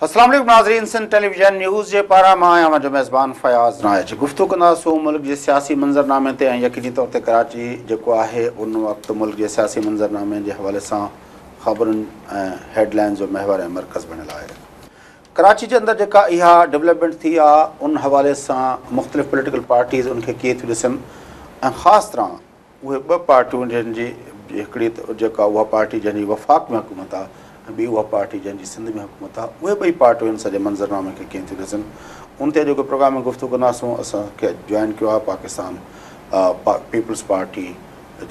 السلام عليڪم ناظرين سنڌ ٽيليويزن نيوز جي پاران مان آهيان اوهان جو ميزبان فياض نائچ. گفتگو ڪنداسون ملڪ جي سياسي منظرنامي تي ۽ يقيني طور تي ڪراچي جيڪو آهي ان وقت ملڪ جي سياسي منظرنامي جي حوالي سان خبرن ۽ هيڊ لائنز جو محور ۽ مرڪز بڻيل آهي. ڪراچي جي اندر جيڪا اها ڊولپمينٽ ٿي آ ان حوالي سان مختلف پوليٽيڪل پارٽيز ان کي ڪيئن ٿيون ڏسن ۽ خاص طرح اهي ٻه پارٽيون جن جي هڪڙي ته جيڪا اها پارٽي جنهن جي وفاق ۾ حڪومت آ ۽ ٻي اها پارٽي جنهن جي سنڌ ۾ حڪومت آ اهي ٻئي پارٽيون ان سڄي منظرنامي کي ڪيئن ٿيون ڏسن ان تي اڄوڪي پروگرام ۾ گفتگو ڪنداسون. اسان کي جوائن ڪيو آ پاڪستان پيپلز پارٽي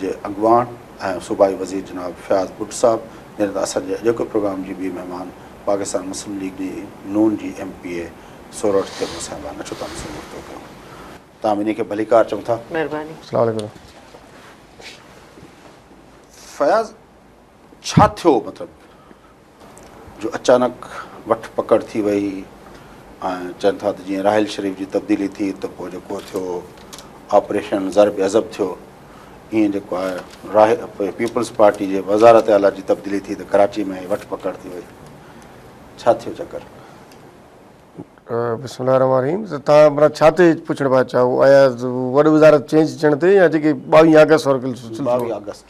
جي اڳواڻ ۽ صوبائي وزير جناب فياض ٻٽ صاحب، جڏهن ته اسان جي اڄوڪي پروگرام جي ٻي مهمان پاڪستان مسلم ليگ نون جي ايم پي اي سورٺ تيمور صاحبه. اچو توهان سان گفتگو ڪيون. توهان ٻنهي کي ڀليڪار چئون ٿا. مهرباني. السلام عليڪم. فياض ڇا ٿيو مطلب جو اچانڪ وٺ پڪڙ ٿي وئي ۽ چون ٿا ته جيئن راحيل شريف جي تبديلي ٿي ته پوء جيڪو ٿيو آپريشن ضرب عضب ٿيو، ائين جيڪو آهي راحيل پيپلز پارٽي جي وزارت اعليٰ جي تبديلي ٿي ته ڪراچي ۾ وٺ پڪڙ ٿي وئي، ڇا ٿيو چڪر؟ بسم الله الرحمن الرحيم. ته توهان معنيٰ ڇا تي پڇڻ پيا چاهو؟ آيا وڏ وزارت چينج ٿيڻ تي يا جيڪي 22 آگسٽ وارو سلسلو؟ 22 آگسٽ.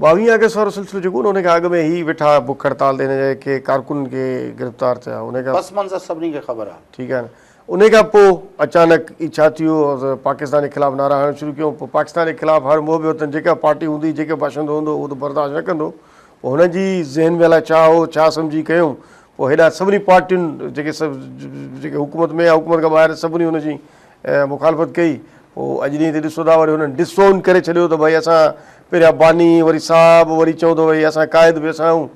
22 آگسٽ وارو سلسلو جيڪو نه ان کان اڳ ۾ هي ويٺا بک هڙتال تي هن جا ڪي ڪارڪن ڪي گرفتار ٿيا ان کان پس منظر سڀني کي خبر آهي. ٺيڪ آهي نه ان کان پوء اچانڪ ئي ڇا ٿي ويو ته پاڪستان جي خلاف نعرا هڻڻ شروع ڪيون. پوء پاڪستان جي خلاف هر محب وطن جيڪا پارٽي هوندي جيڪي باشندو هوندو اهو ته برداشت نه ڪندو. پوء هن جي ذهن ۾ الائي ڇا هو ڇا سمجهي ڪيون. پوء هيڏانهن سڀني پارٽين جيڪي سڀ جيڪي حڪومت ۾ يا حڪومت کان ٻاهر سڀني هن جي مخالفت ڪئي. پوء اڄ ڏينهن تي ڏسو ٿا وري هنن ڊس اون ڪري ڇڏيو ته ڀائي اسان پهريان باني وري صاحب وري چئون ته ڀائي اسان قائد به اسان آهيون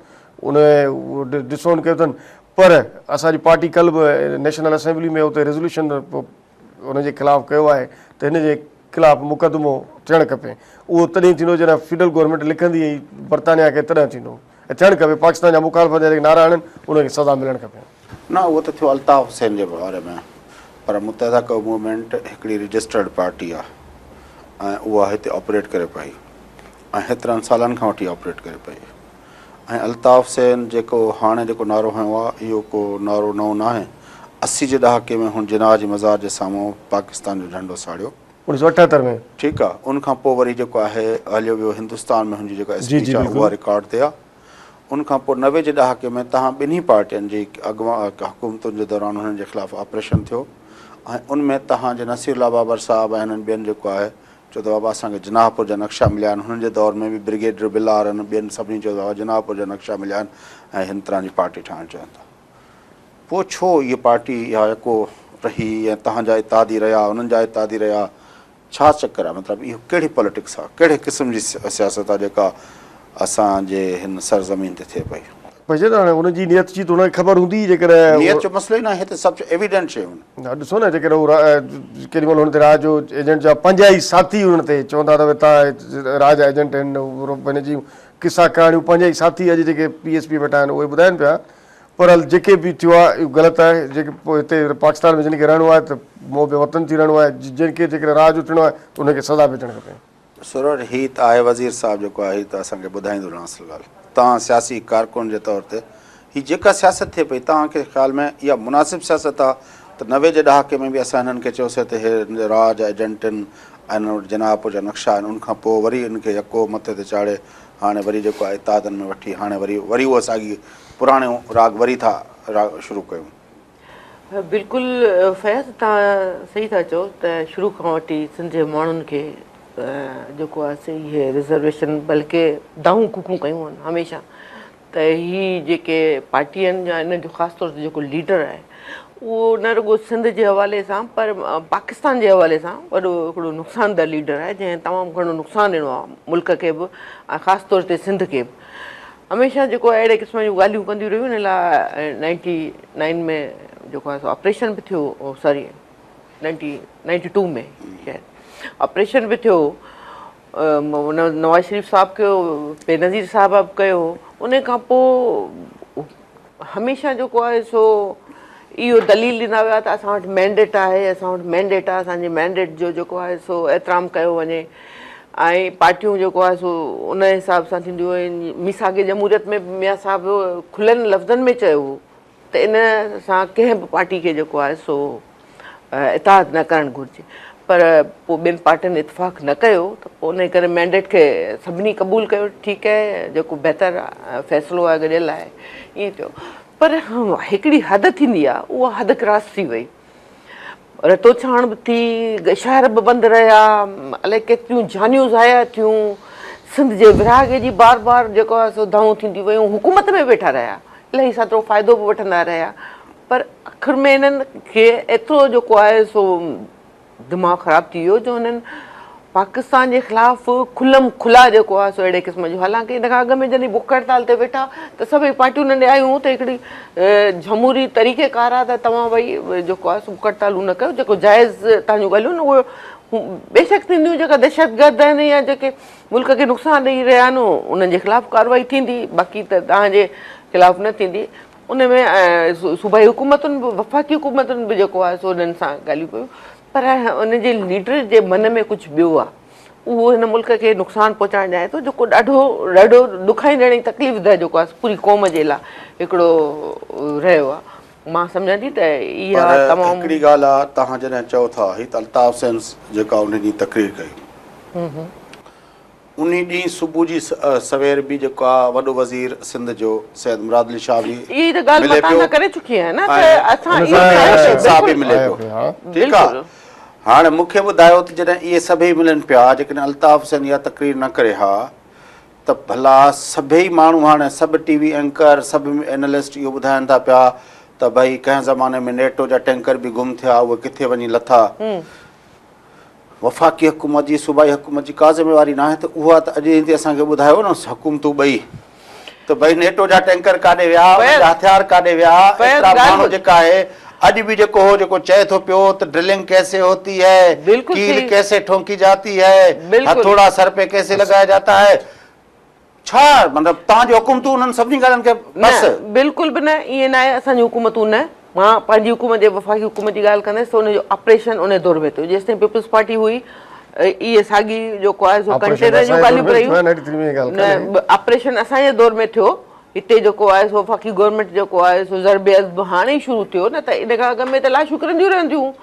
ان ڊس اون ڪيو اٿن. پر اسان جي پارٽي ڪل به نيشنل اسيمبلي ۾ اتي ريزوليوشن ان جي خلاف ڪيو آهي ته هن جي خلاف مقدمو ٿيڻ کپي. اهو تڏهن ٿيندو جڏهن فيڊرل گورنمينٽ لکندي ۽ برطانيا کي تڏهن ٿيندو ۽ ٿيڻ کپي. پاڪستان جا مخالف جا جيڪي نعرا هڻن انهن کي سزا ملڻ کپي. نه اهو ته ٿيو الطاف حسين جي باري ۾ پر متحده قومي موومينٽ هڪڙي رجسٽرڊ پارٽي آهي ۽ اها هتي آپريٽ ڪري پئي ۽ هيترن سالن کان وٺي آپريٽ ڪري پئي ۽ الطاف حسين جيڪو هاڻي جيڪو نعرو هنيو آهي اهو ڪو نعرو نئون ناهي. 80 جي ڏهاڪي ۾ هن جناح جي مزار جي سامهون پاڪستان جو جهنڊو ساڙيو. 1978 ۾. ٺيڪ آ ان کان پوء وري جيڪو آهي هليو ويو هندستان ۾ هن جي جيڪا اسپيچ آ اها رڪارڊ تي آ. ان کان پوء 90 جي ڏهاڪي ۾ تهان ٻنهي پارٽين جي حڪومتن جي دوران هنن جي خلاف آپريشن ٿيو ۽ ان ۾ تهان جي نصير الله بابر صاحب ۽ هنن ٻين جيڪو آهي چيو ته بابا اسان کي جناح پور جا نقشا مليا آهن. هنن جي دور ۾ به برگيڊيئر بلار ۽ ٻين سڀني چيو ته بابا جناح پور جا نقشا مليا آهن ۽ هن طرح جي پارٽي ٺاهڻ چاهين ٿا. پوء ڇو اها پارٽي اها يڪو رهي ۽ توهان جا اتحادي رهيا، انهن جا اتحادي رهيا، ڇا چڪر آهي؟ مطلب اهو ڪهڙي پاليٽڪس آهي، ڪهڙي قسم جي سياست آهي جيڪا اسان جي هن سرزمين تي ٿئي پئي؟ پئجي ته هاڻي ان جي نيت جي ته هن کي خبر هوندي ئي جيڪڏهن نيت جو مسئلو ئي ناهي هتي سڀ ايويڊنٽ شيون آهن. ها ڏسو نه جيڪڏهن هو ڪيڏي مهل هن تي را جو ايجنٽ جا پنهنجا ئي ساٿي هن تي چوندا ته توهان را جا ايجنٽ آهن هن جون قصا ڪهاڻيون پنهنجا ئي ساٿي اڄ جيڪي پي ايس پي ويٺا آهن اهي ٻڌائن پيا. پر جيڪي به ٿيو آهي اهو غلط آهي جيڪي پوء هتي پاڪستان ۾ جن کي رهڻو آهي ته محب وطن ٿي رهڻو آهي جن کي جيڪڏهن را جو ٿيڻو آهي ته انهن کي سزا به اچڻ کپي. سرور هي ته آهي وزير صاحب جيڪو آهي هي ته اسان کي ٻڌائيندو نه اصل ڳالهه توهان سياسي ڪارڪن جي طور تي هي جيڪا سياست ٿئي پئي توهان کي خيال ۾ اها مناسب سياست آهي ته 90 جي ڏهاڪي ۾ به اسان هنن کي چيوسي ته هي را جا ايجنٽ آهن ۽ هنن وٽ جناح پور جا نقشا آهن ان کان پوء وري ان کي يڪو مٿي تي چاڙهي هاڻي وري جيڪو آهي اتحادن ۾ وٺي هاڻي وري وري اهو ساڳي پراڻو راڳ وري ٿا شروع ڪيون. بلڪل فياض توهان صحيح ٿا چئو ته شروع کان وٺي سنڌ جي ماڻهن کي جيڪو آهي سي اهي رزرويشن بلڪه دانهون ڪوڪون ڪيون آهن هميشه ته هي جيڪي پارٽي آهن يا انهن جو خاص طور تي جيڪو ليڊر آهي اهو نه رڳو سنڌ جي حوالي سان پر پاڪستان جي حوالي سان وڏو هڪڙو نقصان ده ليڊر آهي جنهن تمام گهڻو نقصان ڏنو آهي ملڪ کي به ۽ خاص طور تي سنڌ کي به هميشه جيڪو اهڙي قسم جون ڳالهيون ڪنديون رهيون ان لاء نائنٽي نائن ۾ جيڪو آهي سو آپريشن به ٿيو سوري 1992 ۾ شايد آپريشن به ٿيو ان نواز شريف صاحب ڪيو بينظير صاحب به ڪيو ان کان پوء هميشه جيڪو آهي سو اهو دليل ڏنا ويا ته اسان وٽ مينڊيٽ آهي اسان وٽ مينڊيٽ آهي اسان جي مينڊيٽ جو جيڪو آهي سو احترام ڪيو وڃي ۽ پارٽيون جيڪو آهي سو ان حساب سان ٿينديون آهن. ميثاق جمهوريت ۾ به ميان صاحب کلن لفظن ۾ چيو هو ته ان سان ڪنهن به پارٽي کي جيڪو آهي سو اتحاد نه ڪرڻ گهرجي پر پوء ٻين پارٽين اتفاق نه ڪيو ته پوء انهي ڪري مينڊيٽ کي سڀني قبول ڪيو ٺيڪ آهي جيڪو بهتر فيصلو آهي گڏيل آهي ائين ٿيو پر هڪڙي حد ٿيندي آهي اها حد ڪراس ٿي وئي رتوڇاڻ به ٿي شهر به بند رهيا الائي ڪيتريون جانيون ضايع ٿيون سنڌ جي ورهاڱي جي بار بار جيڪو آهي سو دانهون ٿينديون ويون حڪومت ۾ ويٺا رهيا الاهي ساترو فائدو به وٺندا رهيا پر آخر ۾ انهن کي ايترو جيڪو آهي سو دماغ خراب ٿي ويو جو انهن پاڪستان جي خلاف کلم کلا جيڪو آهي سو اهڙي قسم جو حالانڪه ان کان اڳ ۾ جڏهن بک هڙتال تي ويٺا ته سڀئي پارٽيون انهن ڏي آيون ته هڪڙي جمهوري طريقي ڪار آهي ته توهان ڀئي جيڪو آهي سو بک هڙتالون نه ڪيو جيڪو جائز توهان جون ڳالهيون آهن اهي بيشڪ ٿينديون جيڪا دهشتگرد آهن يا جيڪي ملڪ کي نقصان ڏئي رهيا آهن انهن جي خلاف ڪارروائي ٿيندي باقي ته توهان جي خلاف نه ٿيندي ان ۾ صوبائي حڪومتن به وفاقي حڪومتن به جيڪو آهي سو انهن سان ڳالهيون ڪيون پر ان جي ليڊر جي من ۾ ڪجهه ٻيو آهي اهو هن ملڪ کي نقصان پهچائڻ چاهي ٿو جيڪو ڏاڍو ڏاڍو ڏکائيندڙ ۽ تڪليف ده جيڪو آهي پوري قوم جي لاء هڪڙو رهيو آهي مان سمجهان ٿي ته اها تمام هڪڙي ڳالهه آهي توهان جڏهن چئو ٿا هي ته الطاف حسين جيڪا ان ڏينهن تقرير ڪئي انهي ڏينهن صبح جي سوير به جيڪو آ وڏو وزير سنڌ جو سيد مراد علي شاهه به اهي ته ڳالهه ملي مان پيو توهان سان ڪري چڪي آهيان نه ۽ ته اسان ان اهو سان چاهيو رشيد ته صاحب به بلڪل ملي آيا پيو پيا ها ٺيڪ آ بلڪل هاڻي مون کي ٻڌايو ته جڏهن اهي سڀئي ملن پيا جيڪڏهن الطاف حسين اها تقرير نه ڪري ها ته ڀلا سڀئي ماڻهو هاڻي سڀ ٽي وي اينڪر سڀ اينالسٽ اهو ٻڌائن ٿا پيا ته ڀئي ڪنهن زماني ۾ نيٽو جا ٽينڪر به گم ٿيا اهي ڪٿي وڃي لٿا وفاقي حڪومت جي صوبائي حڪومت جي ڪا ذميواري ناهي ته اها ته اڄ ڏينهن تي اسان کي ٻڌايو نه حڪومتون ٻئي ته ڀئي نيٽو جا ٽينڪر ڪاڏي ويا انهن جا هٿيار ڪاڏي ويا ايترا ماڻهو جيڪا آهي اڄ به جيڪو هو جيڪو چئي ٿو پيو ته ڊرلنگ ڪيسي هوتي هي ڪيل ڪيسي ٺونڪي جاتي هي هٿوڙا سر پي ڪيسي لگايا جاتا هي ڇا مطلب توهان جون حڪومتون انهن سڀني ڳالهين کي بس. نه بلڪل به نه ائين ناهي اسان جون حڪومتون نه مان پنهنجي حڪومت جي وفاقي حڪومت جي ڳالهه ڪندس ته ان جو آپريشن ان دور ۾ ٿيو جيستائين پيپلز پارٽي هئي اهي ساڳي جيڪو آهي سو ڪنٽينر جون ڳالهيون به رهيون نه آپريشن اسان جي دور ۾ ٿيو هتي جيڪو آهي سو وفاقي گورنمينٽ جيڪو آهي سو ضرب عضب هاڻي شروع ٿيو نه ته ان کان اڳ ۾ ته لاشون ڪرنديون رهنديون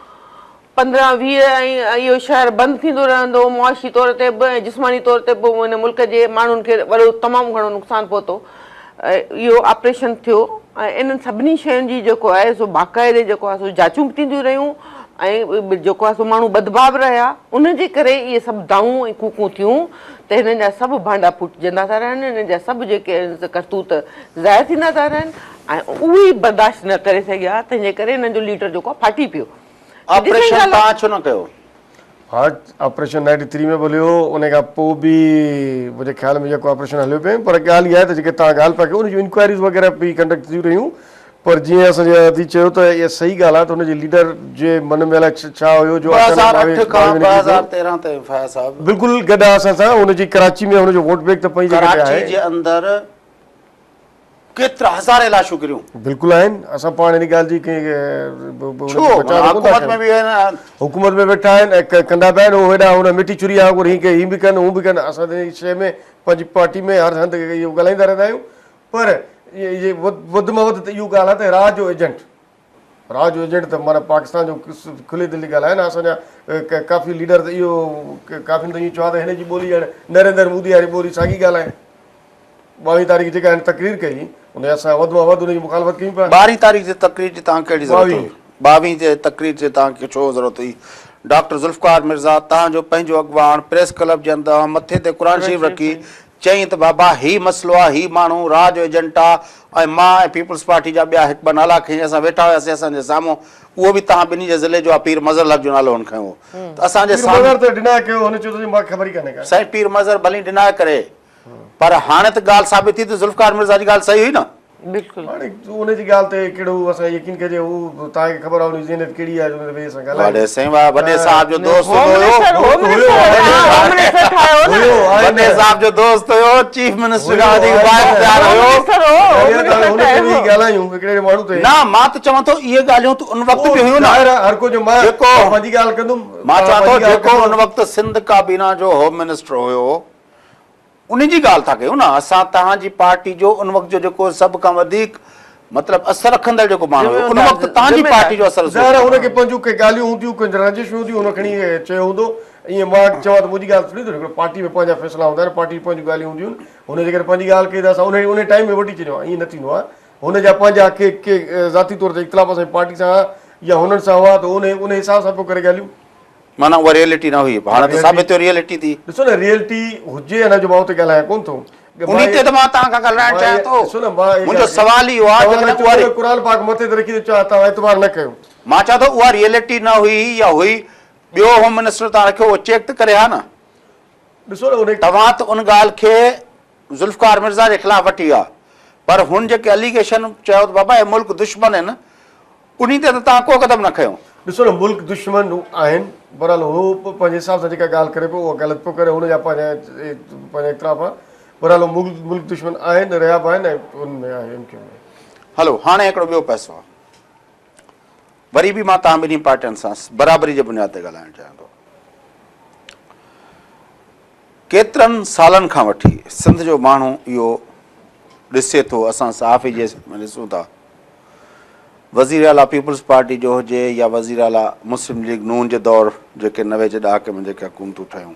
15 20 ۽ اهو شهر بند ٿيندو رهندو هو، معاشي طور تي به ۽ جسماني طور تي به هن ملڪ جي ماڻهن کي وڏو تمام گهڻو نقصان پهتو. اهو آپريشن ٿيو ۽ انهن سڀني شين جي جيڪو آهي سو باقاعدي جيڪو آهي سو جاچون به ٿينديون رهيون ۽ جيڪو آهي سو ماڻهو ٻڌبا به رهيا ان جي ڪري اهي سڀ دانهون ۽ ڪوڪون ٿيون ته هنن جا سڀ ڀانڊا ڦوٽجندا ٿا رهن هنن جا سڀ جيڪي آهن ڪرتوت ظاهر ٿيندا ٿا رهن ۽ اهي ئي برداشت نه ڪري سگهيا تنهن جي ڪري هنن جو ليڊر جيڪو آهي ڦاٽي پيو. آپريشن توهان ڇو نه ڪيو؟ ها آپريشن نائنٽي ٿري ۾ به هليو هو ان کان پوء به منهنجي خيال ۾ يڪو آپريشن هليو پئي پر ڳالهه اها آهي ته جيڪي توهان ڳالهه پيا ڪيو ان جون انڪوائريز وغيره پئي ڪنڊڪٽ ٿيون رهيون پر جيئن اسان جي ادي چيو ته اها صحيح ڳالهه آهي ته هن جي ليڊر جي من ۾ الائي ڇا هيو جو اچانڪ 2008 کان 2013 تائين فياض صاحب بلڪل گڏ آهي اسان سان هن جي ڪراچي ۾ هن جو ووٽ بينڪ ته پنهنجي جڳهه تي آهي ڪراچي جي اندر ڪيترا هزارين لاشون ڪريون. بلڪل آهن اسان پاڻ ان ڳالهه جي ڪنهن ڇو حڪومت ۾ به آهن حڪومت ۾ ويٺا آهن ۽ ڪندا به آهن هو هيڏانهن هن مٺي ڇري وانگر هي هي به ڪن هو به ڪن اسان ته ان شيء ۾ پنهنجي پارٽي ۾ هر هنڌ اهو ڳالهائيندا رهندا آهيون پر وڌ مان وڌ ته اهو ڳالهه آهي ته را جو ايجنٽ را جو ايجنٽ ته معنيٰ پاڪستان جو کلي دل جي ڳالهه آهي نه اسان جا ڪافي ليڊر ته اهو ڪافين ته ائين چيو آهي ته هن جي ٻولي ڄڻ نريندر مودي واري ٻولي ساڳي ڳالهه آهي ٻاويهين تاريخ جيڪا هن تقرير ڪئي ان جي اسان وڌ مان وڌ ان جي مخالفت ڪيون پيا. ٻارهين تاريخ جي تقرير جي توهان کي ڪهڙي ضرورت هئي؟ ٻاويهين جي تقرير جي توهان کي ڇو ضرورت هئي؟ ڊاڪٽر ذوالفقار مرزا توهان جو پنهنجو اڳواڻ پريس ڪلب جي اندر مٿي تي قرآن شريف رکي چيائين ته بابا هي مسئلو آ هي ماڻهو را جو ايجنٽ آ ۽ مان ۽ پيپلز پارٽي جا ٻيا هڪ ٻه نالا کڻي اسان ويٺا هياسين اسان جي سامهون اهو به توهان ٻنهي جي ضلعي جو آ پير مظهر الحق جو نالو هن کنيو هو ته اسان جي پير مظهر ته ڊناء ڪيو هن چيو ته مان کي خبر ئي ڪانهي ڪا. سائين پير مظهر ڀلي ڊناء ڪري پر هاڻي ته ڳالهه ثابت ٿي ته ذوالفقار مرزا جي ڳالهه صحيح هئي نه. بلڪل. هاڻي ان جي ڳالهه تي ڪهڙو اسان يقين ڪجي هو توهان کي خبر آهي ان جي ذهنيت ڪهڙي آهي جو ان تي ويهي اسان ڳالهايون. وڏي سائين واهه وڏي صاحب جو دوست هوندو هيو. وڏي صاحب جو دوست هيو چيف منسٽر کان وڌيڪ بااختيار هيو. هن تي ويهي ڳالهايون هڪڙي اهڙي ماڻهو تي. نه مان ته چوان ٿو اهي ڳالهيون ته ان وقت به هيون نه. ظاهر آهي هر ڪو جو مان پنهنجي ڳالهه ڪندم. مان چوان ٿو جيڪو ان وقت سنڌ ڪابينا جو هوم منسٽر هيو انهي جي ڳالهه ٿا ڪيون نه اسان توهان جي پارٽي جو ان وقت جو جيڪو سڀ کان وڌيڪ مطلب اثر رکندڙ جيڪو ماڻهو هيو ان وقت توهان جي پارٽي جو اثر ظاهر آهي هن کي پنهنجون ڪي ڳالهيون هونديون ڪي رنجشون هونديون هن کڻي چيو هوندو ائين مان چوان ته منهنجي ڳالهه ٿوري ٿو هڪڙو پارٽي ۾ پنهنجا فيصلا هوندا آهن پارٽي جون پنهنجون ڳالهيون هونديون آهن هن جيڪڏهن پنهنجي ڳالهه ڪئي ته اسان انهي انهي ٽائيم ۾ وٺي ڇڏيو آهي ائين نه ٿيندو آهي هن جا پنهنجا ڪي ڪي ذاتي طور تي اختلاف اسان جي پارٽي سان يا هنن سان هئا ته انهي انهي حساب سان پيو ڪري ڳالهيون. معنيٰ اها ريئلٽي نه هئي هاڻي ته ثابت ٿيو ريئلٽي ٿي. ڏسو نه ريئلٽي هجي يا نه هجي مان اتي ڳالهايان ڪونه ٿو. انهي تي ته مان توهان کان ڳالهائڻ چاهيان ٿو. ڏسو نه مان منهنجو سوال اهو آهي جيڪڏهن اها قرآن پاڪ مٿي تي رکي ٿو چوان توهان اعتبار نه ڪيو. مان چوان ٿو اها ريئلٽي نه هئي يا هئي ٻيو هوم منسٽر توهان رکيو اهو چيڪ ته ڪري ها نه. ڏسو نه انهي. توهان ته ان ڳالهه کي ذوالفقار مرزا جي خلاف وٺي ويا پر هن جيڪي اليگيشن چيو ته بابا اهي ملڪ دشمن آهن انهي تي ته توهان ڪو قدم نه کنيو. ڏسو نه ملڪ دشمن آهن بهرحال هو پنهنجي حساب سان جيڪا ڳالهه ڪري پيو اها غلط پيو ڪري هن جا پنهنجا پنهنجا اختلاف آهن بهرحال هو ملڪ دشمن آهن رهيا به آهن ۽ ان ۾ آهي ايم ڪيو ايم ۾. هلو هاڻي هڪڙو ٻيو پئسو آهي وري به مان توهان ٻنهي پارٽين سان برابري جي بنياد تي ڳالهائڻ چاهيان ٿو. ڪيترن سالن کان وٺي سنڌ جو ماڻهو اهو ڏسي ٿو اسان صحافي جي حيثيت ۾ ڏسون ٿا وزير اعليٰ پيپلز پارٽي جو هجي يا وزير اعليٰ مسلم ليگ نون جي دور جيڪي 90 جي ڏهاڪي ۾ جيڪي حڪومتون ٺهيون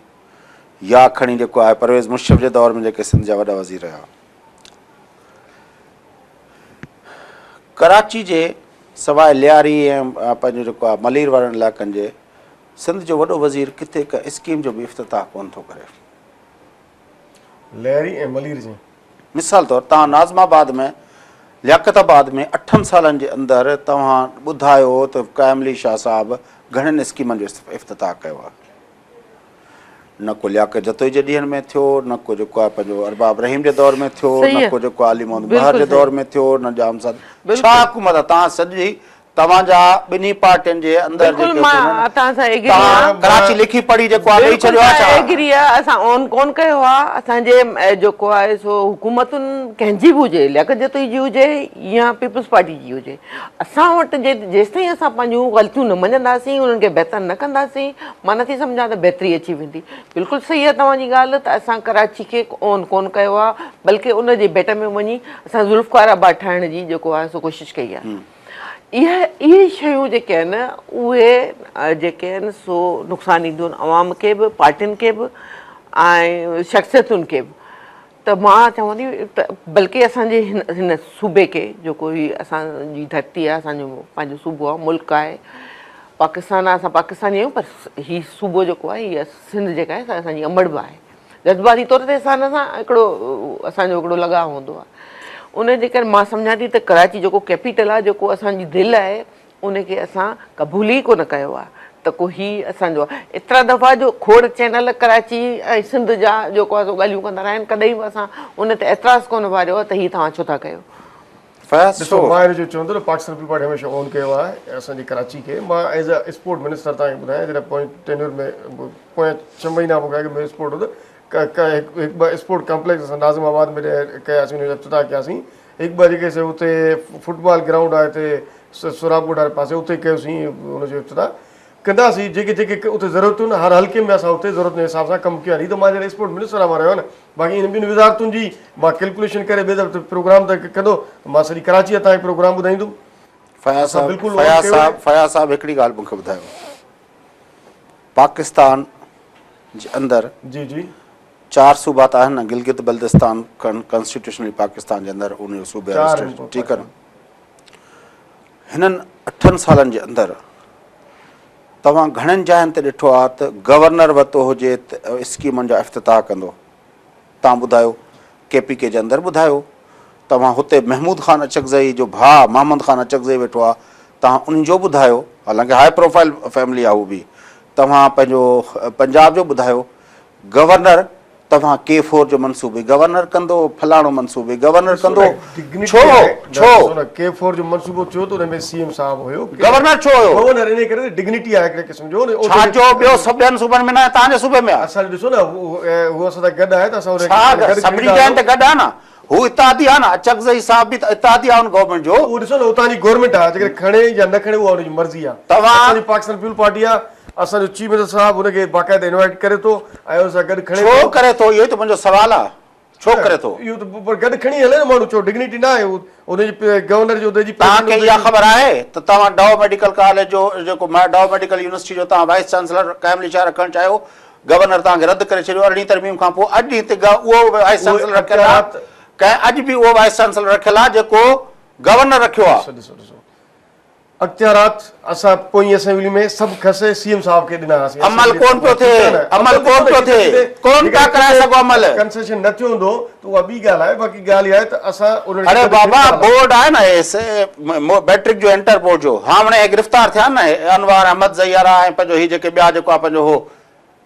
يا کڻي جيڪو آهي پرويز مشرف جي دور ۾ جيڪي سنڌ جا وڏا وزير رهيا ڪراچي جي سواء لياري ۽ پنهنجو جيڪو آهي ملير وارن علائقن جي سنڌ جو وڏو وزير ڪٿي ڪا اسڪيم جو به افتتاح ڪونه ٿو ڪري. لياري ۽ ملير جي. مثال طور توهان ناظم آباد ۾ لياقت آباد ۾ اٺن سالن جي اندر توهان ٻڌايو ته قائم علي شاهه صاحب گهڻين اسڪيمن جو افتتاح ڪيو آهي. نه ڪو لياقت جتوئي جي ڏينهن ۾ ٿيو، نه ڪو جيڪو آهي پنهنجو ارباب رحيم جي دور ۾ ٿيو، نه ڪو جيڪو علي محمد مهر جي دور ۾ ٿيو، نه ڄام صادق. ڇا حڪومت آهي توهان سڄي توهان جا ٻنهي پارٽين جي اندر بلڪل مان توهان سان ايگري آهيان. ڪراچي لکي پڙهي جيڪو آهي ڏئي ڇڏيو آهي ڇا؟ ايگري آهي اسان اون ڪون ڪيو آهي اسان جي جيڪو آهي سو حڪومتن ڪنهن جي به هجي لياقت جتوئي جي هجي يا پيپلز پارٽي جي هجي اسان وٽ جيستائين اسان پنهنجون غلطيون نه مڃنداسين انهن کي بهتر نه ڪنداسين مان نٿي سمجهان ته بهتري اچي ويندي بلڪل صحيح آهي توهان جي ڳالهه ته اسان ڪراچي کي اون ڪون ڪيو آهي بلڪه ان جي ڀيٽ ۾ وڃي اسان ذوالفقار آباد ٺاهڻ جي جيڪو آهي سو ڪوشش ڪئي آهي اهي اهي شيون جيڪي آهن اهي جيڪي آهن سو نقصان ڏينديون آهن عوام کي به پارٽين کي به ۽ شخصيتن کي به ته مان چوان ٿي ته بلڪه اسانجي هن هن صوبي کي جيڪو هي اسانجي ڌرتي آهي اسانجو پنهنجو صوبو آهي ملڪ آهي پاڪستان آهي اسان پاڪستاني آهيون پر هي صوبو جيڪو آهي هي سنڌ جيڪا آهي اسانجي امڙ به آهي جذباتي طور تي اسان سان هڪڙو اسان جو هڪڙو لڳاء هوندو آهي ان جي ڪري مان سمجهان ٿي ته ڪراچي جيڪو ڪيپيٽل آهي جيڪو اسان جي دل آهي ان کي اسان قبول ئي ڪونه ڪيو آهي ته ڪو هي اسان جو آهي ايترا دفعا جو کوڙ چينل ڪراچي ۽ سنڌ جا جيڪو آهي سو ڳالهيون ڪندا رهيا آهن ڪڏهن به اسان ان تي اعتراض ڪونه واريو آهي ته هي توهان ڇو ٿا ڪيو. فياض ڏسو مان ان جو چوندو ته پاڪستان پيپلز پارٽي هميشه اون ڪيو آهي اسان جي ڪراچي کي مان ايز اي اسپورٽ منسٽر توهان کي ٻڌايان جڏهن پوئين ٽينيور ۾ پويان ڇهه مهينا مون کان اڳ ۾ اسپورٽ هو ته هڪ ٻه اسپورٽ ڪمپليڪس اسان ناظم آباد ۾ ڪياسين ان جو افتتاح ڪياسين هڪ ٻه جيڪي سي اتي فٽبال گرائونڊ آهي اتي سهراب ڳوٺ واري پاسي اتي ڪيوسين ان جو افتتاح ڪنداسين جيڪي جيڪي اتي ضرورتون آهن هر حلقي ۾ اسان اتي ضرورتن جي حساب سان ڪم ڪيو آهي هي ته مان جڏهن اسپورٽ منسٽر آهيان رهيو آهيان نه باقي ان ٻين وزارتن جي مان ڪيلڪوليشن ڪري ٻئي دفعي پروگرام ته ڪندو ته مان سڄي ڪراچي جا توهان کي پروگرام ٻڌائيندم. فياض صاحب فياض صاحب فياض صاحب هڪڙي ڳالهه مون کي ٻڌايو پاڪستان جي اندر جي جي چار صوبا ته آهن نه گلگت بلتستان ڪانسٽيٽيوشنلي پاڪستان جي اندر ان جو صوبي آهي ٺيڪ آهي نه هنن اٺن سالن جي اندر توهان گهڻين جاين تي ڏٺو آهي ته گورنر وتو هجي ته اسڪيمن جا افتتاح ڪندو. توهان ٻڌايو ڪي پي ڪي جي اندر ٻڌايو توهان هتي محمود خان اچڪزئي جو ڀاء محمد خان اچڪزئي ويٺو آهي توهان ان جو ٻڌايو حالانڪه هاء پروفائل فيملي آهي هو به توهان پنهنجو پنجاب جو ٻڌايو گورنر توهان ڪي فور جو منصوبي گورنر ڪندو فلاڻو منصوبي گورنر ڪندو ڇو ڇو ڪي فور جو منصوبو ٿيو ته ان ۾ سي ايم صاحب هيو گورنر ڇو هيو گورنر انهي ڪري ته ڊگنيٽي آهي هڪڙي قسم جو ڇا جو ٻيو سڀ ٻين صوبن ۾ نه آهي توهان جي صوبي ۾ آهي اسان ڏسو نه هو اسان سان گڏ آهي ته اسان ان کي سڀني جاين تي گڏ آهي نه هو اتحادي آهي نه اچڪزئي صاحب به ته اتحادي آهي ان گورنمينٽ جو. اهو ڏسو نه اتان جي گورنمينٽ آهي جيڪڏهن کڻي يا نه کڻي اها ان جي مرضي آهي. توهان. اسان جي پاڪستان پيپلز پارٽي آهي اسان جو چيف منسٽر صاحب ان کي باقاعده انوائيٽ ڪري ٿو ۽ ان سان گڏ کڻي ٿو. ڇو ڪري ٿو اهو ئي ته منهنجو سوال آهي ڇو ڪري ٿو؟ اهو ته پر گڏ کڻي هلي نه ماڻهو ڇو ڊگنيٽي نه آهي ان جي گورنر جي عهدي جي توهان کي اها خبر آهي ته توهان ڊائو ميڊيڪل ڪاليج جو جيڪو ڊائو ميڊيڪل يونيورسٽي جو توهان وائيس چانسلر قائم علي شاهه رکڻ چاهيو گورنر توهان کي رد ڪري ڇڏيو ارڙهين ترميم کان پوء اڄ ڏينهن تي اهو وائيس چانسلر رکيل آهي ڪنهن اڄ به اهو وائيس چانسلر رکيل آهي جيڪو گورنر رکيو آهي. ڏسو ڏسو اختيارات اسان پوئين اسيمبلي ۾ سڀ کسي سي ايم صاحب کي ڏنا هئاسين. عمل ڪون پيو ٿئي عمل ڪون پيو ٿئي ڪون پيا ڪرائي سگهو عمل. ڪنسيشن نه ٿيو هوندو ته اها ٻي ڳالهه آهي باقي ڳالهه اها آهي ته اسان انهن کي اڙي بابا بورڊ آهي نه هي ميٽرڪ جو انٽر بورڊ جو هاڻي هي گرفتار ٿيا آهن نه انوار احمد زئي وارا ۽ پنهنجو هي جيڪي ٻيا جيڪو آهي پنهنجو هو